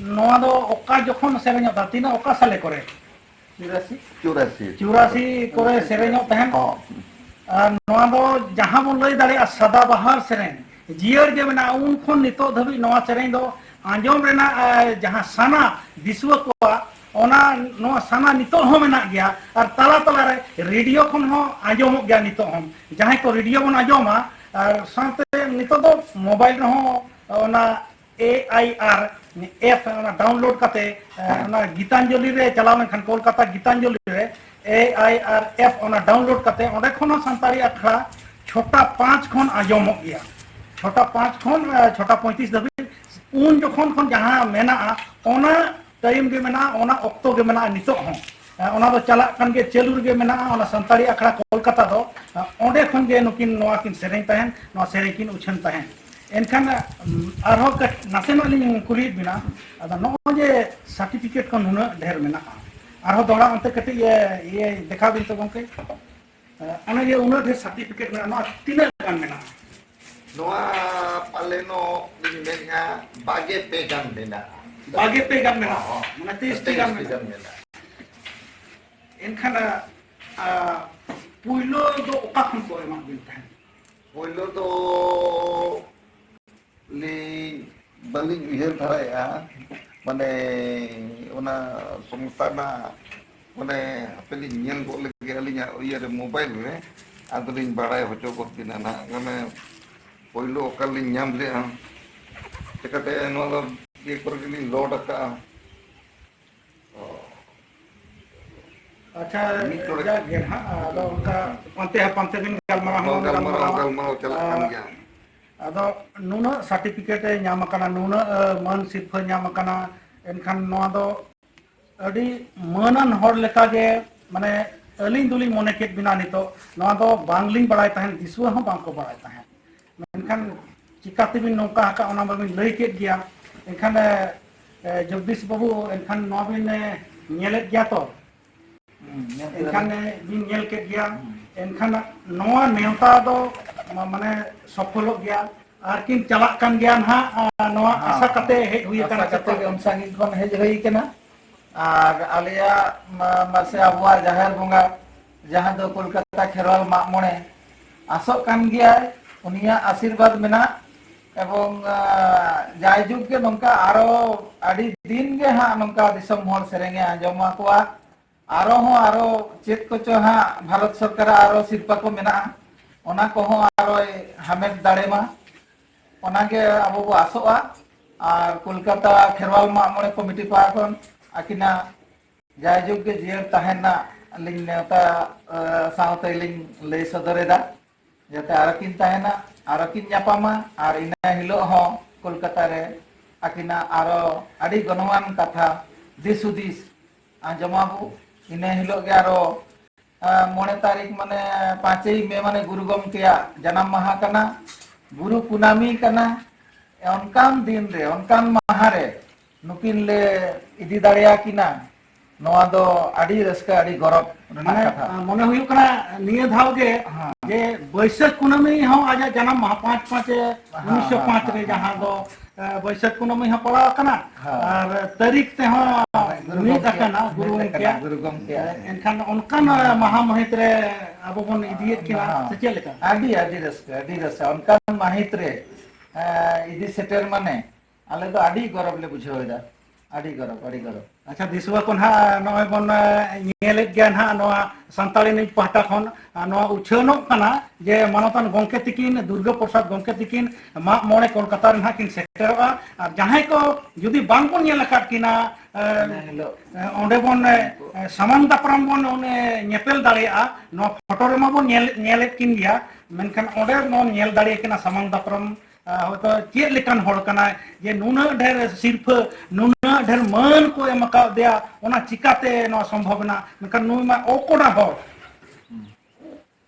ᱱᱚᱣᱟ ᱫᱚ ᱚᱠᱟ ᱡᱚᱠᱷᱚᱱ ᱥᱮᱨᱮᱧᱚᱜ ᱛᱟᱦᱮᱸ, ᱛᱤᱱᱟᱹᱜ, ᱚᱠᱟ ᱥᱟᱞᱮ ᱠᱚᱨᱮ? ᱪᱩᱨᱟᱥᱤ᱾ ᱪᱩᱨᱟᱥᱤ ᱠᱚᱨᱮ ᱥᱮᱨᱮᱧᱚᱜ ᱛᱟᱦᱮᱸᱱ᱾ ᱦᱚᱸ᱾ ᱟᱨ ᱱᱚᱣᱟ ᱫᱚ ᱡᱟᱦᱟᱸ ᱵᱚᱱ ᱞᱟᱹᱭ ᱫᱟᱲᱮᱭᱟᱜᱼᱟ ᱥᱟᱫᱟᱵᱟᱦᱟᱨ ᱥᱮᱨᱮᱧ, ᱡᱤᱭᱟᱹᱲ ᱜᱮ ᱢᱮᱱᱟᱜᱼᱟ᱾ ᱩᱱ ᱠᱷᱚᱱ ᱱᱤᱛᱚᱜ ᱫᱷᱟᱹᱵᱤᱡ ᱱᱚᱣᱟ ᱥᱮᱨᱮᱧ ᱫᱚ ᱟᱸᱡᱚᱢ ᱨᱮᱱᱟᱜ, ᱮ, ᱡᱟᱦᱟᱸ ᱥᱟᱱᱟ ᱫᱤᱥᱩᱣᱟᱹ ᱠᱚᱣᱟ, ᱚᱱᱟ, ᱱᱚᱣᱟ ᱥᱟᱱᱟ ᱱᱤᱛᱚᱜ ᱦᱚᱸ ᱢᱮᱱᱟᱜ ᱜᱮᱭᱟ᱾ ᱟᱨ ᱛᱟᱞᱟ ᱛᱟᱞᱟ ᱨᱮ ᱨᱮᱰᱤᱭᱳ ᱠᱷᱚᱱ ᱦᱚᱸ ᱟᱸᱡᱚᱢᱚᱜ ᱜᱮᱭᱟ ᱱᱤᱛᱚᱜ ᱦᱚᱸ᱾ ᱡᱟᱦᱟᱸᱭ ᱠᱚ ᱨᱮᱰᱤᱭᱳ ᱵᱚᱱ ᱟᱸᱡᱚᱢᱟ, ᱟᱨ ᱥᱟᱶᱛᱮ ᱱᱤᱛᱚᱜ ᱫᱚ ᱢᱳᱵᱟᱭᱤᱞ ᱨᱮᱦᱚᱸ ᱚᱱᱟ ᱮ ᱟᱭ ᱟᱨ ᱮᱯ ᱚᱱᱟ ᱰᱟᱣᱩᱱᱞᱳᱰ ᱠᱟᱛᱮ, ᱮ, ᱦᱮᱸ᱾ ᱚᱱᱟ ᱜᱤᱛᱟᱧᱡᱚᱞᱤ ᱨᱮ ᱪᱟᱞᱟᱣ ᱞᱮᱱᱠᱷᱟᱱ, ᱠᱳᱞᱠᱟᱛᱟ ᱜᱤᱛᱟᱧᱡᱚᱞᱤ ᱨᱮ ᱮ ᱟᱭ ᱟᱨ ᱮᱯ ᱚᱱᱟ ᱰᱟᱣᱩᱱᱞᱳᱰ ᱠᱟᱛᱮ, ᱚᱸᱰᱮ ᱠᱷᱚᱱ ᱦᱚᱸ ᱥᱟᱱᱛᱟᱲᱤ ᱟᱠᱷᱲᱟ ᱪᱷᱚᱴᱟ ᱯᱟᱸᱪ ᱠᱷᱚᱱ ᱟᱸᱡᱚᱢᱚᱜ ᱜᱮᱭᱟ᱾ ᱪᱷᱚᱴᱟ ᱯᱟᱸᱪ ᱠᱷᱚᱱ, ᱮ, ᱪᱷᱚᱴᱟ ᱯᱚᱸᱭᱛᱨᱤᱥ ᱫᱷᱟᱹᱵᱤᱡ᱾ ᱩᱱ ᱡᱚᱠᱷᱚᱱ ᱠᱷᱚᱱ ᱡᱟᱦᱟᱸ ᱢᱮᱱᱟᱜᱼᱟ, ᱚᱱᱟ ᱴᱟᱭᱤᱢ ᱜᱮ ᱢᱮᱱᱟᱜᱼᱟ, ᱚᱱᱟ ᱚᱠᱛᱚ ᱜᱮ ᱢᱮᱱᱟᱜᱼᱟ ᱱᱤᱛᱚᱜ ᱦᱚᱸ᱾ ᱚᱱᱟ ᱫᱚ ᱪᱟᱞᱟᱜ ᱠᱟᱱ ᱜᱮ, ᱪᱟᱹᱞᱩ ᱨᱮᱜᱮ ᱢᱮᱱᱟᱜᱼᱟ, ᱚᱱᱟ ᱥᱟᱱᱛᱟᱲᱤ ᱟᱠᱷᱲᱟ ᱠᱳᱞᱠᱟᱛᱟ ᱫᱚ᱾ ᱚᱸᱰᱮ ᱠᱷᱚᱱ ᱜᱮ ᱱᱩᱠᱤᱱ ᱱᱚᱣᱟ ᱠᱤᱱ ᱥᱮᱨᱮᱧ ᱛᱟᱦᱮᱸᱱ, ᱱᱚᱣᱟ ᱥᱮᱨᱮᱧ ᱠᱤᱱ ᱩᱪᱷᱟᱹᱱ ᱛᱟᱦᱮᱸᱱ᱾ ᱮᱱᱠᱷᱟᱱ ᱟᱨᱦᱚᱸ ᱠᱟᱹᱴ-, ᱱᱟᱥᱮᱱᱟᱜ ᱞᱤᱧ ᱠᱩᱞᱤᱭᱮᱫ ᱵᱤᱱᱟ, ᱟᱫᱚ ᱱᱚᱜᱼᱚᱭ ᱡᱮ ᱥᱟᱨᱴᱤᱯᱷᱤᱠᱮᱴ ᱠᱚ ᱱᱩᱱᱟᱹᱜ ᱰᱷᱮᱨ ᱢᱮᱱᱟᱜᱼᱟ, ᱟᱨᱦᱚᱸ ᱫᱚᱦᱲᱟ ᱚᱱᱛᱮ ᱠᱟᱹᱴᱤᱡ ᱤᱭᱟᱹ, ᱤᱭᱟᱹ ᱫᱮᱠᱷᱟᱣ ᱵᱤᱱ ᱛᱚ ᱜᱚᱢᱠᱮ᱾ ᱚᱱᱮ ᱡᱮ ᱩᱱᱟᱹᱜ ᱰᱷᱮᱨ ᱥᱟᱨᱴᱤᱯᱷᱤᱠᱮᱴ ᱢᱮᱱᱟᱜᱼᱟ, ᱱᱚᱣᱟ ᱛᱤᱱᱟᱹᱜ ᱜᱟᱱ ᱢᱮᱱᱟᱜᱼᱟ? ᱱᱚᱣᱟ ᱯᱟᱞᱮᱱᱚᱜ ᱞᱤᱧ ᱢᱮᱱᱮᱫᱼᱟ, ᱵᱟᱜᱮ ᱯᱮ ᱜᱟᱱ ᱢᱮᱱᱟᱜᱼᱟ᱾ ᱵᱟᱜᱮ ᱯᱮ ᱜᱟᱱ ᱢᱮᱱᱟᱜᱼᱟ? ᱦᱚᱸ, ᱦᱚᱸ᱾ ᱢᱟᱱᱮ ᱛᱮᱭᱤᱥ ᱴᱤ ᱜᱟᱱ ᱛᱮᱭᱤᱥ ᱴᱤ ᱢᱮᱱᱟᱜᱼᱟ᱾ ᱜᱟᱱ ᱢᱮᱱᱟᱜᱼᱟ᱾ ᱮᱱᱠᱷᱟᱱ, ᱟ, ᱯᱩᱭᱞᱩ ᱫᱚ ᱚᱠᱟ ᱠᱷᱚᱱ ᱠᱚ ᱮᱢᱟᱫ ᱵᱤᱱ ᱛᱟᱦᱮᱸᱫ? ᱯᱩᱭᱞᱩ ᱫᱚ ᱞᱤᱧ ᱵᱟᱹᱞᱤᱧ ᱩᱭᱦᱟᱹᱨ ᱫᱷᱟᱨᱟᱭᱮᱫᱼᱟ, ᱢᱟᱱᱮ ᱚᱱᱟ ᱥᱚᱝᱥᱛᱷᱟ ᱨᱮᱱᱟᱜ, ᱢᱟᱱᱮ ᱦᱟᱯᱮ ᱞᱤᱧ ᱧᱮᱞ ᱜᱚᱫ ᱞᱮᱜᱮ ᱟᱹᱞᱤᱧᱟᱜ ᱤᱭᱟᱹᱨᱮ, ᱢᱳᱵᱟᱭᱤᱞ ᱨᱮ, ᱟᱫᱚᱞᱤᱧ ᱵᱟᱲᱟᱭ ᱦᱚᱪᱚ ᱜᱚᱫ ᱵᱤᱱᱟ ᱱᱟᱦᱟᱜ᱾ ᱢᱟᱱᱮ ᱯᱳᱭᱞᱳ ᱚᱠᱟᱨᱮᱞᱤᱧ ᱧᱟᱢ ᱞᱮᱜᱼᱟ, ᱪᱤᱠᱟᱹᱛᱮ ᱱᱚᱣᱟ ᱫᱚ ᱤᱭᱟᱹ ᱠᱚᱨᱮ ᱜᱮᱞᱤᱧ ᱞᱳᱰ ᱟᱠᱟᱜᱼᱟ᱾ ᱟᱪᱪᱷᱟ, ᱢᱤᱫ ᱰᱚᱸᱰᱮᱠ᱾ ᱡᱟᱠ ᱜᱮ ᱱᱟᱦᱟᱜ, ᱟᱫᱚ ᱚᱱᱠᱟ ᱯᱟᱱᱛᱮ ᱦᱟᱯᱟᱱᱛᱮ ᱵᱤᱱ ᱜᱟᱞᱢᱟᱨᱟᱣ ᱦᱚᱸ ᱦᱚᱸ, ᱜᱟᱞᱢᱟᱨᱟᱣ, ᱜᱟᱞᱢᱟᱨᱟᱣ᱾ ᱜᱟᱞᱢᱟᱨᱟᱣ ᱪᱟᱞᱟᱜ ᱠᱟᱱ ᱟᱨ ᱜᱮᱭᱟ᱾ ᱟᱫᱚ ᱱᱩᱱᱟᱹᱜ ᱥᱟᱨᱴᱤᱯᱷᱤᱠᱮᱴ ᱮ ᱧᱟᱢ ᱟᱠᱟᱱᱟ, ᱱᱩᱱᱟᱹᱜ, ᱮ, ᱢᱟᱹᱱ ᱥᱤᱨᱯᱷᱟᱹ ᱧᱟᱢ ᱟᱠᱟᱱᱟ, ᱮᱱᱠᱷᱟᱱ ᱱᱚᱣᱟ ᱫᱚ ᱟᱹᱰᱤ ᱢᱟᱹᱱᱟᱱ ᱦᱚᱲ ᱞᱮᱠᱟᱜᱮ, ᱢᱟᱱᱮ, ᱟᱹᱞᱤᱧ ᱫᱚᱞᱤᱧ ᱢᱚᱱᱮ ᱠᱮᱫ ᱵᱤᱱᱟ ᱱᱤᱛᱚᱜ᱾ ᱱᱚᱣᱟ ᱫᱚ ᱵᱟᱝᱞᱤᱧ ᱵᱟᱲᱟᱭ ᱛᱟᱦᱮᱸᱫ, ᱫᱤᱥᱩᱣᱟᱹ ᱦᱚᱸ ᱵᱟᱝᱠᱚ ᱵᱟᱲᱟᱭ ᱛᱟᱦᱮᱸᱫ᱾ ᱢᱮᱱᱠᱷᱟᱱ ᱪᱤᱠᱟᱹ ᱛᱮᱵᱤᱱ ᱱᱚᱝᱠᱟ ᱟᱠᱟᱫ, ᱚᱱᱟ ᱢᱟᱵᱤᱱ ᱞᱟᱹᱭ ᱠᱮᱫ ᱜᱮᱭᱟ᱾ ᱮᱱᱠᱷᱟᱱ, ᱮ, ᱮ, ᱡᱚᱜᱽᱫᱤᱥ ᱵᱟᱹᱵᱩ, ᱮᱱᱠᱷᱟᱱ ᱱᱚᱣᱟ ᱵᱤᱱ, ᱮ, ᱧᱮᱞᱮᱫ ᱜᱮᱭᱟ ᱛᱚ? ᱦᱩᱸ, ᱧᱮᱞ ᱠᱮᱫᱟ ᱮᱱᱠᱷᱟᱱ, ᱞᱤᱧ᱾ ᱮ, ᱵᱤᱱ ᱧᱮᱞ ᱠᱮᱫ ᱜᱮᱭᱟ᱾ ᱦᱩᱸ᱾ ᱮᱱᱠᱷᱟᱱ ᱱᱚᱣᱟ ᱱᱮᱣᱛᱟ ᱫᱚ, ᱢᱟ-, ᱢᱟᱱᱮ ᱥᱚᱯᱷᱚᱞᱚᱜ ᱜᱮᱭᱟ ᱟᱨ ᱠᱤᱱ ᱪᱟᱞᱟᱜ ᱠᱟᱱ ᱜᱮᱭᱟ ᱱᱟᱦᱟᱜ, ᱟ, ᱱᱚᱣᱟ ᱦᱮᱸ, ᱟᱥᱟ ᱠᱟᱛᱮ ᱦᱮᱡ ᱦᱩᱭ ᱟᱥᱟ ᱟᱠᱟᱱᱟ ᱠᱟᱛᱮ ᱪᱮᱛᱟ? ᱜᱮ ᱩᱱ ᱥᱟᱺᱜᱤᱧ ᱠᱷᱚᱱ ᱦᱮᱡ ᱦᱩᱭ ᱟᱠᱟᱱᱟ᱾ ᱟᱨ ᱟᱞᱮᱭᱟᱜ ᱢᱟ-, ᱢᱟᱥᱮ ᱟᱵᱚᱣᱟᱜ ᱡᱟᱦᱮᱨ ᱵᱚᱸᱜᱟ, ᱡᱟᱦᱟᱸ ᱫᱚ ᱠᱳᱞᱠᱟᱛᱟ ᱠᱷᱮᱨᱣᱟᱞ ᱢᱟᱜ ᱢᱚᱬᱮ, ᱟᱥᱚᱜ ᱠᱟᱱ ᱜᱮᱭᱟᱭ, ᱩᱱᱤᱭᱟᱜ ᱟᱥᱤᱨᱵᱟᱫᱽ ᱢᱮᱱᱟᱜ᱾ ᱮᱵᱚᱝ, ᱟ, ᱡᱟᱭᱡᱩᱜᱽ ᱜᱮ ᱱᱚᱝᱠᱟ ᱟᱨᱚ ᱟᱹᱰᱤ ᱫᱤᱱ ᱜᱮ ᱦᱟᱸᱜ ᱱᱚᱝᱠᱟ ᱫᱤᱥᱚᱢ ᱦᱚᱲ ᱥᱮᱨᱮᱧᱮ ᱟᱸᱡᱚᱢ ᱟᱠᱚᱣᱟ᱾ ᱟᱨᱚ ᱦᱚᱸ ᱟᱨᱚ ᱪᱮᱫ ᱠᱚᱪᱚ ᱦᱟᱸᱜ ᱵᱷᱟᱨᱚᱛ ᱥᱚᱨᱠᱟᱨᱟᱜ ᱟᱨᱚ ᱥᱤᱨᱯᱟᱹ ᱠᱚ ᱢᱮᱱᱟᱜᱼᱟ, ᱚᱱᱟ ᱠᱚᱦᱚᱸ ᱟᱨᱚᱭ ᱦᱟᱢᱮᱴ ᱫᱟᱲᱮ ᱢᱟ, ᱚᱱᱟᱜᱮ ᱟᱵᱚ ᱵᱚ ᱟᱥᱚᱜᱼᱟ᱾ ᱟᱨ ᱠᱳᱞᱠᱟᱛᱟ ᱠᱷᱮᱨᱣᱟᱞ ᱢᱟᱜ ᱢᱚᱬᱮ ᱠᱚᱢᱤᱴᱤ ᱯᱟᱦᱴᱟ ᱠᱷᱚᱱ ᱟᱹᱠᱤᱱᱟᱜ ᱡᱟᱭᱡᱩᱜᱽ ᱜᱮ ᱡᱤᱭᱟᱹᱲ ᱛᱟᱦᱮᱱ ᱨᱮᱱᱟᱜ ᱞᱤᱧ ᱱᱮᱣᱛᱟ, ᱮ, ᱥᱟᱶᱛᱮ ᱞᱤᱧ ᱞᱟᱹᱭ ᱥᱚᱫᱚᱨ ᱮᱫᱟ, ᱡᱟᱛᱮ ᱟᱨᱚ ᱠᱤᱱ ᱛᱟᱦᱮᱱᱟ, ᱟᱨᱚ ᱠᱤᱱ ᱧᱟᱯᱟᱢᱟ, ᱟᱨ ᱤᱱᱟᱹ ᱦᱤᱞᱳᱜ ᱦᱚᱸ ᱠᱳᱞᱠᱟᱛᱟ ᱨᱮ ᱟᱹᱠᱤᱱᱟᱜ ᱟᱨᱚ ᱟᱹᱰᱤ ᱜᱚᱱᱚᱝᱟᱱ ᱠᱟᱛᱷᱟ, ᱫᱤᱥ ᱦᱩᱫᱤᱥ ᱟᱸᱡᱚᱢᱟᱵᱚ᱾ ᱤᱱᱟᱹ ᱦᱤᱞᱳᱜ ᱜᱮ ᱟᱨᱚ ᱟᱨ ᱢᱚᱬᱮ ᱛᱟᱹᱨᱤᱠᱷ ᱢᱟᱱᱮ ᱯᱟᱸᱪᱮᱭ ᱢᱮ ᱢᱟᱱᱮ ᱜᱩᱨᱩ ᱜᱚᱢᱠᱮᱭᱟᱜ ᱡᱟᱱᱟᱢ ᱢᱟᱦᱟ ᱠᱟᱱᱟ, ᱜᱩᱨᱩ ᱠᱩᱱᱟᱢᱤ ᱠᱟᱱᱟ᱾ ᱚᱱᱠᱟᱱ ᱫᱤᱱ ᱨᱮ, ᱚᱱᱠᱟᱱ ᱢᱟᱦᱟ ᱨᱮ ᱱᱩᱠᱤᱱ ᱞᱮ ᱤᱫᱤ ᱫᱟᱲᱮᱭᱟᱠᱤᱱᱟ, ᱱᱚᱣᱟ ᱫᱚ ᱟᱹᱰᱤ ᱨᱟᱹᱥᱠᱟᱹ, ᱟᱹᱰᱤ ᱜᱚᱨᱚᱵᱽ ᱨᱮᱱᱟᱜ ᱢᱟᱱᱮ, ᱠᱟᱛᱷᱟ᱾ ᱢᱚᱱᱮ ᱦᱩᱭᱩᱜ ᱠᱟᱱᱟ ᱱᱤᱭᱟᱹ ᱫᱷᱟᱣ ᱜᱮ ᱦᱮᱸ᱾ ᱡᱮ ᱵᱟᱹᱭᱥᱟᱹᱠᱷ ᱠᱩᱱᱟᱹᱢᱤ ᱦᱚᱸ ᱟᱡᱟᱜ ᱡᱟᱱᱟᱢ ᱢᱟᱦᱟ, ᱯᱟᱸᱪ ᱯᱟᱸᱪ ᱦᱮᱸ, ᱩᱱᱤᱥᱥᱚ ᱯᱟᱸᱪ ᱦᱮᱸ, ᱨᱮ, ᱦᱮᱸ, ᱡᱟᱦᱟᱸ ᱦᱮᱸ᱾ ᱫᱚ, ᱮ, ᱵᱟᱹᱭᱥᱟᱹᱠᱷ ᱠᱩᱱᱟᱹᱢᱤ ᱦᱚᱸ ᱯᱟᱲᱟᱣ ᱟᱠᱟᱱᱟ ᱦᱮᱸ᱾ ᱟᱨ ᱛᱟᱹᱨᱤᱠᱷ ᱛᱮᱦᱚᱸ ᱦᱮᱸ, ᱜᱩᱨᱩ ᱢᱤᱫ ᱜᱚᱢᱠᱮ, ᱟᱠᱟᱱᱟ ᱜᱩᱨᱩ ᱢᱤᱫ ᱟᱠᱟᱱᱟ ᱜᱚᱢᱠᱮᱭᱟᱜ᱾ ᱜᱩᱨᱩ ᱜᱚᱢᱠᱮᱭᱟᱜ᱾ ᱮᱱᱠᱷᱟᱱ ᱚᱱᱠᱟᱱ ᱦᱮᱸ᱾ ᱢᱟᱦᱟ ᱢᱟᱹᱦᱤᱛ ᱨᱮ ᱟᱵᱚ ᱵᱚᱱ ᱤᱫᱤᱭᱮᱫ ᱠᱤᱱᱟ ᱦᱮᱸ᱾ ᱥᱮ ᱪᱮᱫ ᱞᱮᱠᱟ? ᱟᱹᱰᱤ, ᱟᱹᱰᱤ ᱨᱟᱹᱥᱠᱟᱹ, ᱟᱹᱰᱤ ᱨᱟᱹᱥᱠᱟᱹ᱾ ᱚᱱᱠᱟᱱ ᱢᱟᱹᱦᱤᱛ ᱨᱮ, ᱮ, ᱤᱫᱤ ᱥᱮᱴᱮᱨ ᱢᱟᱱᱮ ᱟᱞᱮ ᱫᱚ ᱟᱹᱰᱤ ᱜᱚᱨᱚᱵᱽ ᱞᱮ ᱵᱩᱡᱷᱟᱹᱣ ᱮᱫᱟ᱾ ᱟᱹᱰᱤ ᱜᱚᱨᱚᱵᱽ, ᱟᱹᱰᱤ ᱜᱚᱨᱚᱵᱽ᱾ ᱟᱪᱪᱷᱟ, ᱫᱤᱥᱩᱣᱟᱹ ᱠᱚ ᱱᱟᱦᱟᱜ ᱱᱚᱜᱼᱚᱭ ᱵᱚᱱ, ᱮ, ᱧᱮᱞᱮᱫ ᱜᱮᱭᱟ ᱱᱟᱦᱟᱜ ᱱᱚᱣᱟ ᱥᱟᱱᱛᱟᱲᱤ ᱱᱤᱭᱩᱡᱽ ᱯᱟᱦᱴᱟ ᱠᱷᱚᱱ, ᱟᱨ ᱱᱚᱣᱟ ᱩᱪᱷᱟᱹᱱᱚᱜ ᱠᱟᱱᱟ ᱡᱮ ᱢᱟᱱᱚᱛᱟᱱ ᱜᱚᱢᱠᱮ ᱛᱤᱠᱤᱱ, ᱫᱩᱨᱜᱟᱹ ᱯᱨᱚᱥᱟᱫᱽ ᱜᱚᱢᱠᱮ ᱛᱤᱠᱤᱱ ᱢᱟᱜ ᱢᱚᱬᱮ ᱠᱳᱞᱠᱟᱛᱟ ᱨᱮ ᱱᱟᱦᱟᱜ ᱠᱤᱱ ᱥᱮᱴᱮᱨᱚᱜᱼᱟ᱾ ᱟᱨ ᱡᱟᱦᱟᱸᱭ ᱠᱚ ᱡᱩᱫᱤ ᱵᱟᱝ ᱵᱚᱱ ᱧᱮᱞ ᱟᱠᱟᱫ ᱠᱤᱱᱟ, ᱮ, ᱤᱱᱟᱹ ᱦᱤᱞᱳᱜ ᱮ, ᱚᱸᱰᱮ ᱵᱚᱱ, ᱮ, ᱮ, ᱥᱟᱢᱟᱝ ᱫᱟᱯᱨᱟᱢ ᱵᱚᱱ ᱚᱱᱮ ᱧᱮᱯᱮᱞ ᱫᱟᱲᱮᱭᱟᱜᱼᱟ᱾ ᱱᱚᱣᱟ ᱯᱷᱳᱴᱳ ᱨᱮᱢᱟ ᱵᱚᱱ ᱧᱮᱞ, ᱧᱮᱞᱮᱫ ᱠᱤᱱ ᱜᱮᱭᱟ, ᱢᱮᱱᱠᱷᱟᱱ ᱚᱸᱰᱮ ᱵᱚᱱ ᱧᱮᱞ ᱫᱟᱲᱮᱭᱟᱠᱤᱱᱟ ᱥᱟᱢᱟᱝ ᱫᱟᱯᱨᱟᱢ᱾ ᱟ, ᱦᱚᱭᱛᱚ ᱪᱮᱫ ᱞᱮᱠᱟᱱ ᱦᱚᱲ ᱠᱟᱱᱟᱭ ᱡᱮ ᱱᱩᱱᱟᱹᱜ ᱰᱷᱮᱨ ᱥᱤᱨᱯᱷᱟᱹ, ᱱᱩᱱᱟᱹᱜ ᱰᱷᱮᱨ ᱢᱟᱹᱱ ᱠᱚ ᱮᱢ ᱟᱠᱟᱫᱮᱭᱟ, ᱚᱱᱟ ᱪᱤᱠᱟᱛᱮ ᱱᱚᱣᱟ ᱥᱚᱢᱵᱷᱚᱵ ᱮᱱᱟ? ᱢᱮᱱᱠᱷᱟᱱ ᱱᱩᱭ ᱢᱟ ᱚᱠᱚᱰᱟ ᱦᱚᱲ,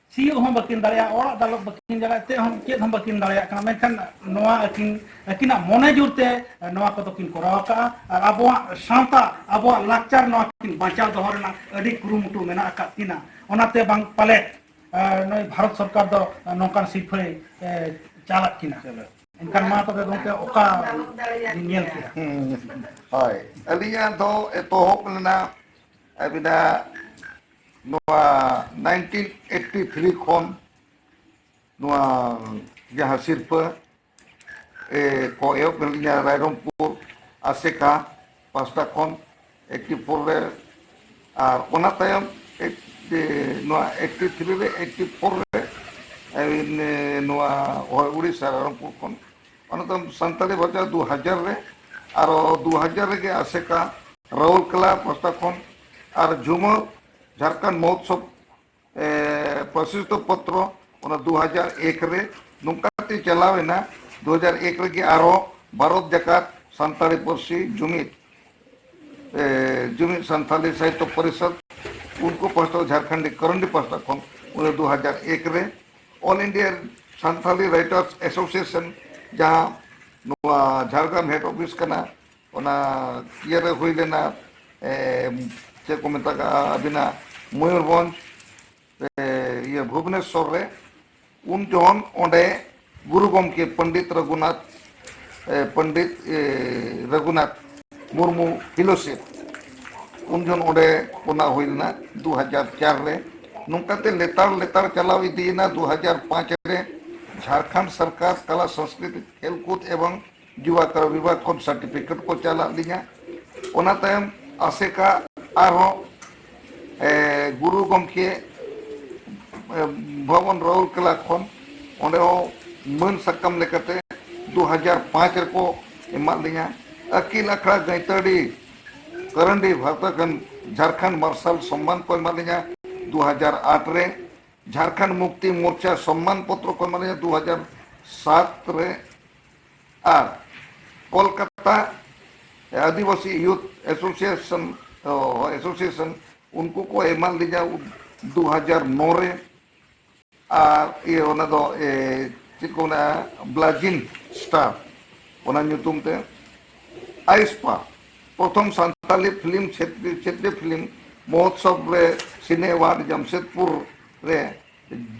ᱥᱤᱭᱳᱜ ᱦᱚᱸ ᱵᱟᱹᱠᱤᱱ ᱫᱟᱲᱮᱭᱟᱜᱼᱟ, ᱚᱲᱟᱜ ᱫᱟᱞᱚᱵ ᱵᱟᱹᱠᱤᱱ ᱫᱟᱲᱮᱭᱟᱜᱼᱟ, ᱪᱮᱫ ᱦᱚᱸ, ᱪᱮᱫ ᱦᱚᱸ ᱵᱟᱹᱠᱤᱱ ᱫᱟᱲᱮᱭᱟᱜ ᱠᱟᱱᱟ᱾ ᱢᱮᱱᱠᱷᱟᱱ ᱱᱚᱣᱟ ᱟᱹᱠᱤᱱ, ᱟᱹᱠᱤᱱᱟᱜ ᱢᱚᱱᱮ ᱡᱳᱨ ᱛᱮ ᱱᱚᱣᱟ ᱠᱚᱫᱚ ᱠᱤᱱ ᱠᱚᱨᱟᱣ ᱟᱠᱟᱫᱼᱟ᱾ ᱟᱨ ᱟᱵᱚᱣᱟᱜ ᱥᱟᱶᱛᱟ, ᱟᱵᱚᱣᱟᱜ ᱞᱟᱠᱪᱟᱨ, ᱱᱚᱣᱟ ᱠᱤᱱ ᱵᱟᱧᱪᱟᱣ ᱫᱚᱦᱚ ᱨᱮᱱᱟᱜ ᱟᱹᱰᱤ ᱠᱩᱨᱩᱢᱩᱴᱩ ᱢᱮᱱᱟᱜ ᱟᱠᱟᱫ ᱠᱤᱱᱟ᱾ ᱚᱱᱟᱛᱮ ᱵᱟᱝ ᱯᱟᱞᱮᱫ ᱟᱨ ᱱᱩᱭ ᱵᱷᱟᱨᱚᱛ ᱥᱚᱨᱠᱟᱨ ᱫᱚ ᱱᱚᱝᱠᱟᱱ ᱥᱤᱨᱯᱷᱟᱹᱭ, ᱮ, ᱪᱟᱞᱟᱜ ᱠᱤᱱᱟ᱾ ᱮᱱᱠᱷᱟᱱ ᱢᱟ ᱛᱚᱵᱮ ᱜᱚᱢᱠᱮ, ᱚᱠᱟ ᱵᱤᱱ ᱧᱮᱞ ᱠᱮᱫᱟ? ᱦᱩᱸ, ᱦᱳᱭ, ᱟᱹᱞᱤᱧᱟᱜ ᱫᱚ ᱮᱛᱚᱦᱚᱵ ᱞᱮᱱᱟ ᱟᱹᱵᱤᱱᱟᱜ ᱱᱚᱣᱟ ᱱᱟᱭᱤᱱᱴᱤᱱ ᱮᱭᱤᱴᱴᱤ ᱛᱷᱨᱤ ᱠᱷᱚᱱ ᱱᱚᱣᱟ ᱡᱟᱦᱟᱸ ᱥᱤᱨᱯᱷᱟᱹ ᱮ, ᱠᱚ ᱮᱦᱚᱵ ᱞᱮᱱᱟ ᱨᱟᱭᱨᱚᱝᱯᱩᱨ ᱟᱥᱮᱠᱟ ᱯᱟᱥᱴᱟ ᱠᱷᱚᱱ ᱮᱭᱤᱴᱴᱤ ᱯᱷᱳᱨ ᱨᱮ, ᱟᱨ ᱚᱱᱟ ᱛᱟᱭᱚᱢ ᱮᱠ-, ᱮ, ᱱᱚᱣᱟ ᱮᱭᱤᱴᱴᱤ ᱛᱷᱨᱤ ᱨᱮ, ᱮᱭᱤᱴᱴᱤ ᱯᱷᱳᱨ ᱨᱮ, ᱮ, ᱱᱚᱣᱟ ᱦᱚᱭ ᱩᱲᱤᱥᱥᱟ ᱨᱟᱭᱨᱚᱝᱯᱩᱨ ᱠᱷᱚᱱ, ᱚᱱᱟ ᱛᱟᱭᱚᱢ ᱥᱟᱱᱛᱟᱲᱤ ᱵᱷᱟᱥᱟ ᱫᱩ ᱦᱟᱡᱟᱨ ᱨᱮ, ᱟᱨᱚ ᱫᱩ ᱦᱟᱡᱟᱨ ᱨᱮᱜᱮ ᱟᱥᱮᱠᱟ ᱨᱟᱣᱩᱨᱠᱮᱞᱟ ᱯᱟᱥᱴᱟ ᱠᱷᱚᱱ, ᱟᱨ ᱡᱷᱩᱢᱟᱹ ᱡᱷᱟᱨᱠᱷᱚᱸᱰ ᱢᱚᱦᱳᱛᱥᱚᱵ ᱮ, ᱯᱨᱚᱥᱤᱫᱷ ᱯᱚᱛᱨᱚ, ᱚᱱᱟ ᱫᱩ ᱦᱟᱡᱟᱨ ᱮᱠ ᱨᱮ᱾ ᱱᱚᱝᱠᱟᱛᱮ ᱪᱟᱞᱟᱣ ᱮᱱᱟ, ᱫᱩ ᱦᱟᱡᱟᱨ ᱮᱠ ᱨᱮᱜᱮ ᱟᱨᱦᱚᱸ ᱵᱷᱟᱨᱚᱛ ᱡᱟᱠᱟᱛ ᱥᱟᱱᱛᱟᱲᱤ ᱯᱟᱹᱨᱥᱤ ᱡᱩᱢᱤᱫ, ᱮ, ᱡᱩᱢᱤᱫ ᱥᱟᱱᱛᱟᱲᱤ ᱥᱟᱦᱤᱛᱛᱚ ᱯᱚᱨᱤᱥᱚᱫᱽ, ᱩᱱᱠᱩ ᱯᱟᱥᱴᱟ, ᱡᱷᱟᱲᱠᱷᱚᱸᱰ ᱠᱚᱨᱚᱱᱰᱤ ᱯᱟᱥᱴᱟ ᱠᱷᱚᱱ ᱩᱱᱤ ᱫᱩ ᱦᱟᱡᱟᱨ ᱮᱠ ᱨᱮ All India Santali Writers Association, ᱡᱟᱦᱟᱸ ᱱᱚᱣᱟ ᱡᱷᱟᱲᱜᱨᱟᱢ head office ᱠᱟᱱᱟ, ᱚᱱᱟ ᱤᱭᱟᱹ ᱨᱮ ᱦᱩᱭ ᱞᱮᱱᱟ, ᱮ, ᱪᱮᱫ ᱠᱚ ᱢᱮᱛᱟᱜᱼᱟ ᱟᱹᱵᱤᱱᱟᱜ ᱢᱚᱭᱩᱨᱵᱷᱚᱸᱡᱽ, ᱮ, ᱤᱭᱟᱹ ᱵᱷᱩᱵᱽᱱᱮᱥᱚᱨ ᱨᱮ᱾ ᱩᱱ ᱡᱚᱠᱷᱚᱱ ᱚᱸᱰᱮ ᱜᱩᱨᱩ ᱜᱚᱢᱠᱮ ᱯᱚᱱᱰᱤᱛ ᱨᱚᱜᱷᱩᱱᱟᱛᱷ, ᱮ, ᱯᱚᱱᱰᱤᱛ, ᱮ, ᱨᱚᱜᱷᱩᱱᱟᱛᱷ ᱢᱩᱨᱢᱩ fellowship, ᱩᱱ ᱡᱚᱠᱷᱚᱱ ᱚᱸᱰᱮ ᱚᱱᱟ ᱦᱩᱭ ᱞᱮᱱᱟ ᱫᱩ ᱦᱟᱡᱟᱨ ᱪᱟᱨ ᱨᱮ᱾ ᱱᱚᱝᱠᱟᱛᱮ ᱞᱮᱛᱟᱲ ᱞᱮᱛᱟᱲ ᱪᱟᱞᱟᱣ ᱤᱫᱤᱭᱮᱱᱟ᱾ ᱫᱩ ᱦᱟᱡᱟᱨ ᱯᱟᱸᱪ ᱨᱮ ᱡᱷᱟᱲᱠᱷᱚᱸᱰ ᱥᱚᱨᱠᱟᱨ ᱠᱟᱞᱟ ᱥᱚᱝᱥᱠᱨᱤᱛᱤ ᱠᱷᱮᱞ ᱠᱩᱫ ᱮᱵᱚᱝ ᱡᱩᱵᱟ ᱠᱟᱨ ᱵᱤᱵᱷᱟᱜᱽ ᱠᱷᱚᱱ certificate ᱠᱚ ᱪᱟᱞᱟᱜ ᱞᱤᱧᱟ᱾ ᱚᱱᱟ ᱛᱟᱭᱚᱢ ᱟᱥᱮᱠᱟ ᱟᱨᱦᱚᱸ, ᱮ, ᱜᱩᱨᱩ ᱜᱚᱢᱠᱮ, ᱮ, ᱵᱷᱚᱵᱚᱱ ᱨᱟᱩᱨᱠᱮᱞᱟ ᱠᱷᱚᱱ ᱚᱸᱰᱮ ᱦᱚᱸ ᱢᱟᱹᱱ ᱥᱟᱠᱟᱢ ᱞᱮᱠᱟᱛᱮ ᱫᱩ ᱦᱟᱡᱟᱨ ᱯᱟᱸᱪ ᱨᱮᱠᱚ ᱮᱢᱟᱫ ᱞᱤᱧᱟ᱾ ᱟᱹᱠᱤᱞ ᱟᱠᱷᱲᱟ ᱜᱟᱹᱭᱛᱟᱹᱲᱤ ᱠᱟᱨᱟᱱᱰᱤ ᱵᱷᱟᱨᱛᱟᱠᱷᱚᱸᱰ ᱡᱷᱟᱲᱠᱷᱚᱸᱰ ᱢᱟᱨᱥᱟᱞ ᱥᱚᱢᱢᱟᱱ ᱠᱚ ᱮᱢᱟᱫ ᱞᱤᱧᱟ ᱫᱩ ᱦᱟᱡᱟᱨ ᱟᱴ ᱨᱮ᱾ ᱡᱷᱟᱲᱠᱷᱚᱸᱰ ᱢᱩᱠᱛᱤ ᱢᱳᱨᱪᱟ ᱥᱚᱢᱢᱟᱱ ᱯᱚᱛᱨᱚ ᱠᱚ ᱮᱢᱟᱫ ᱞᱤᱧᱟ ᱫᱩ ᱦᱟᱡᱟᱨ ᱥᱟᱛ ᱨᱮ᱾ ᱟᱨ ᱠᱳᱞᱠᱟᱛᱟ ᱟᱹᱫᱤᱵᱟᱹᱥᱤ ᱭᱩᱛᱷ ᱮᱥᱳᱥᱤᱭᱮᱥᱚᱱ, ᱚ, ᱮᱥᱳᱥᱤᱭᱮᱥᱚᱱ, ᱩᱱᱠᱩ ᱠᱚ ᱮᱢᱟᱫ ᱞᱤᱧᱟ ᱫᱩ ᱦᱟᱡᱟᱨ ᱱᱚ ᱨᱮ᱾ ᱟᱨ ᱤᱭᱟᱹ, ᱚᱱᱟ ᱫᱚ, ᱮ, ᱪᱮᱫ ᱠᱚ ᱢᱮᱱᱟ, ᱵᱞᱟᱡᱤᱱ ᱥᱴᱟᱨ, ᱚᱱᱟ ᱧᱩᱛᱩᱢ ᱛᱮ᱾ ᱟᱭᱤᱥᱯᱟ, ᱯᱨᱚᱛᱷᱚᱢ ᱥᱟᱱᱛᱟᱞᱤ ᱯᱷᱤᱞᱢ, ᱪᱷᱮᱛᱨᱤ, ᱪᱷᱮᱛᱨᱤ ᱯᱷᱤᱞᱢ ᱢᱚᱦᱳᱛᱥᱚᱵ ᱨᱮ ᱥᱤᱱᱮ ᱮᱣᱟᱨᱰ ᱡᱟᱢᱥᱮᱫᱽᱯᱩᱨ ᱨᱮ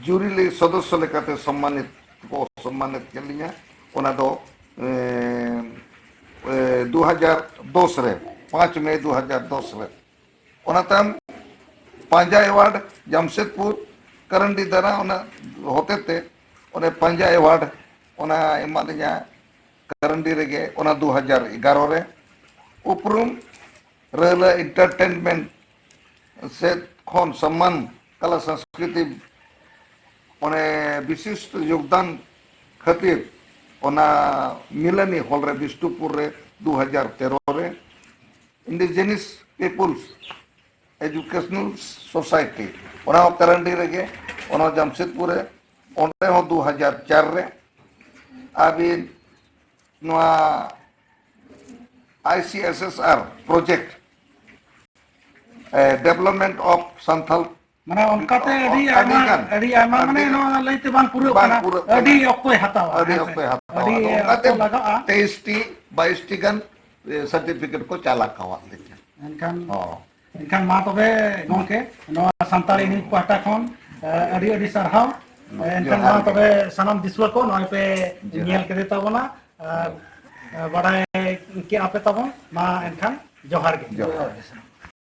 ᱡᱩᱨᱤ ᱞᱮ ᱥᱚᱫᱚᱥᱥᱚ ᱞᱮᱠᱟᱛᱮ ᱥᱚᱢᱢᱟᱱᱤᱛ ᱠᱚ ᱥᱚᱢᱢᱟᱱᱤᱛ ᱠᱮᱫ ᱞᱤᱧᱟ᱾ ᱚᱱᱟ ᱫᱚ, ᱮ, ᱮ, ᱫᱩ ᱦᱟᱡᱟᱨ ᱫᱚᱥ ᱨᱮ, ᱯᱟᱸᱪ ᱢᱮ ᱫᱩ ᱦᱟᱡᱟᱨ ᱫᱚᱥ ᱨᱮ᱾ ᱚᱱᱟ ᱛᱟᱭᱚᱢ ᱯᱟᱸᱡᱟ ᱮᱣᱟᱨᱰ ᱡᱟᱢᱥᱮᱫᱽᱯᱩᱨ ᱠᱟᱨᱟᱱᱰᱤ ᱫᱟᱨᱟ ᱚᱱᱟ ᱦᱚᱛᱮᱛᱮ, ᱚᱱᱮ ᱯᱟᱸᱡᱟ ᱮᱣᱟᱨᱰ ᱚᱱᱟ ᱮᱢᱟᱫ ᱞᱤᱧᱟ ᱠᱟᱨᱟᱱᱰᱤ ᱨᱮᱜᱮ, ᱚᱱᱟ ᱫᱩ ᱦᱟᱡᱟᱨ ᱮᱜᱟᱨᱚ ᱨᱮ᱾ ᱩᱯᱨᱩᱢ ᱨᱟᱹᱞᱟ ᱮᱱᱴᱟᱨᱴᱮᱱᱢᱮᱱᱴ ᱥᱮᱫ ᱠᱷᱚᱱ ᱥᱚᱢᱢᱟᱱ ᱠᱟᱞᱟ ᱥᱚᱝᱥᱠᱨᱤᱛᱤ ᱚᱱᱮ ᱵᱤᱥᱤᱥᱴ ᱡᱳᱜᱽᱫᱟᱱ ᱠᱷᱟᱹᱛᱤᱨ ᱚᱱᱟ ᱢᱤᱞᱟᱱᱤ ᱦᱚᱞ ᱨᱮ ᱵᱤᱥᱱᱩᱯᱩᱨ ᱨᱮ ᱫᱩ ᱦᱟᱡᱟᱨ ᱛᱮᱨᱚ ᱨᱮ᱾ Indigenous Peoples Educational Society, ᱚᱱᱟ ᱦᱚᱸ ᱠᱟᱨᱟᱱᱰᱤ ᱨᱮᱜᱮ, ᱚᱱᱟ ᱡᱟᱢᱥᱮᱫᱽᱯᱩᱨ ᱨᱮ, ᱚᱸᱰᱮ ᱦᱚᱸ ᱫᱩ ᱦᱟᱡᱟᱨ ᱪᱟᱨ ᱨᱮ᱾ ᱟᱹᱵᱤᱱ ᱱᱚᱣᱟ I C S S R project development of Santhal. ᱢᱟᱱᱮ ᱚᱱᱠᱟᱛᱮ ᱟᱹᱰᱤ ᱟᱭᱢᱟ ᱟᱹᱰᱤ ᱜᱟᱱ, ᱟᱹᱰᱤ ᱟᱭᱢᱟ ᱢᱟᱱᱮ ᱱᱚᱣᱟ ᱞᱟᱹᱭᱛᱮ ᱵᱟᱝ ᱯᱩᱨᱟᱹᱜ ᱠᱟᱱᱟ᱾ ᱟᱹᱰᱤ ᱚᱠᱛᱚᱭ ᱦᱟᱛᱟᱣᱟ᱾ ᱟᱹᱰᱤ ᱚᱠᱛᱚᱭ ᱦᱟᱛᱟᱣᱟ᱾ ᱟᱹᱰᱤ ᱚᱠᱛᱚ ᱞᱟᱜᱟᱜᱼᱟ᱾ ᱛᱮᱭᱤᱥ ᱴᱤ ᱵᱟᱭᱤᱥ ᱴᱤ ᱜᱟᱱ ᱥᱟᱨᱴᱤᱯᱷᱤᱠᱮᱴ ᱠᱚ ᱪᱟᱞ ᱟᱠᱟᱣᱟᱫ ᱞᱤᱧᱟ᱾ ᱮᱱᱠᱷᱟᱱ ᱮᱱᱠᱷᱟᱱ ᱢᱟ ᱛᱚᱵᱮ ᱜᱚᱢᱠᱮ, ᱱᱚᱣᱟ ᱥᱟᱱᱛᱟᱲᱤ ᱱᱤᱭᱩᱡᱽ ᱯᱟᱦᱴᱟ ᱠᱷᱚᱱ ᱟᱹᱰᱤ ᱟᱹᱰᱤ ᱥᱟᱨᱦᱟᱣ᱾ ᱮᱱᱠᱷᱟᱱ ᱢᱟ ᱛᱚᱵᱮ ᱥᱟᱱᱟᱢ ᱫᱤᱥᱩᱣᱟᱹ ᱠᱚ ᱱᱚᱜᱼᱚᱭ ᱯᱮ ᱧᱮᱞ ᱠᱮᱫᱮ ᱛᱟᱵᱚᱱᱟ ᱟᱨ ᱵᱟᱰᱟᱭ ᱠᱮᱜᱼᱟ ᱯᱮ ᱛᱟᱵᱚᱱ᱾ ᱢᱟ ᱮᱱᱠᱷᱟᱱ ᱡᱚᱦᱟᱨ ᱜᱮ᱾ ᱡᱚᱦᱟᱨ᱾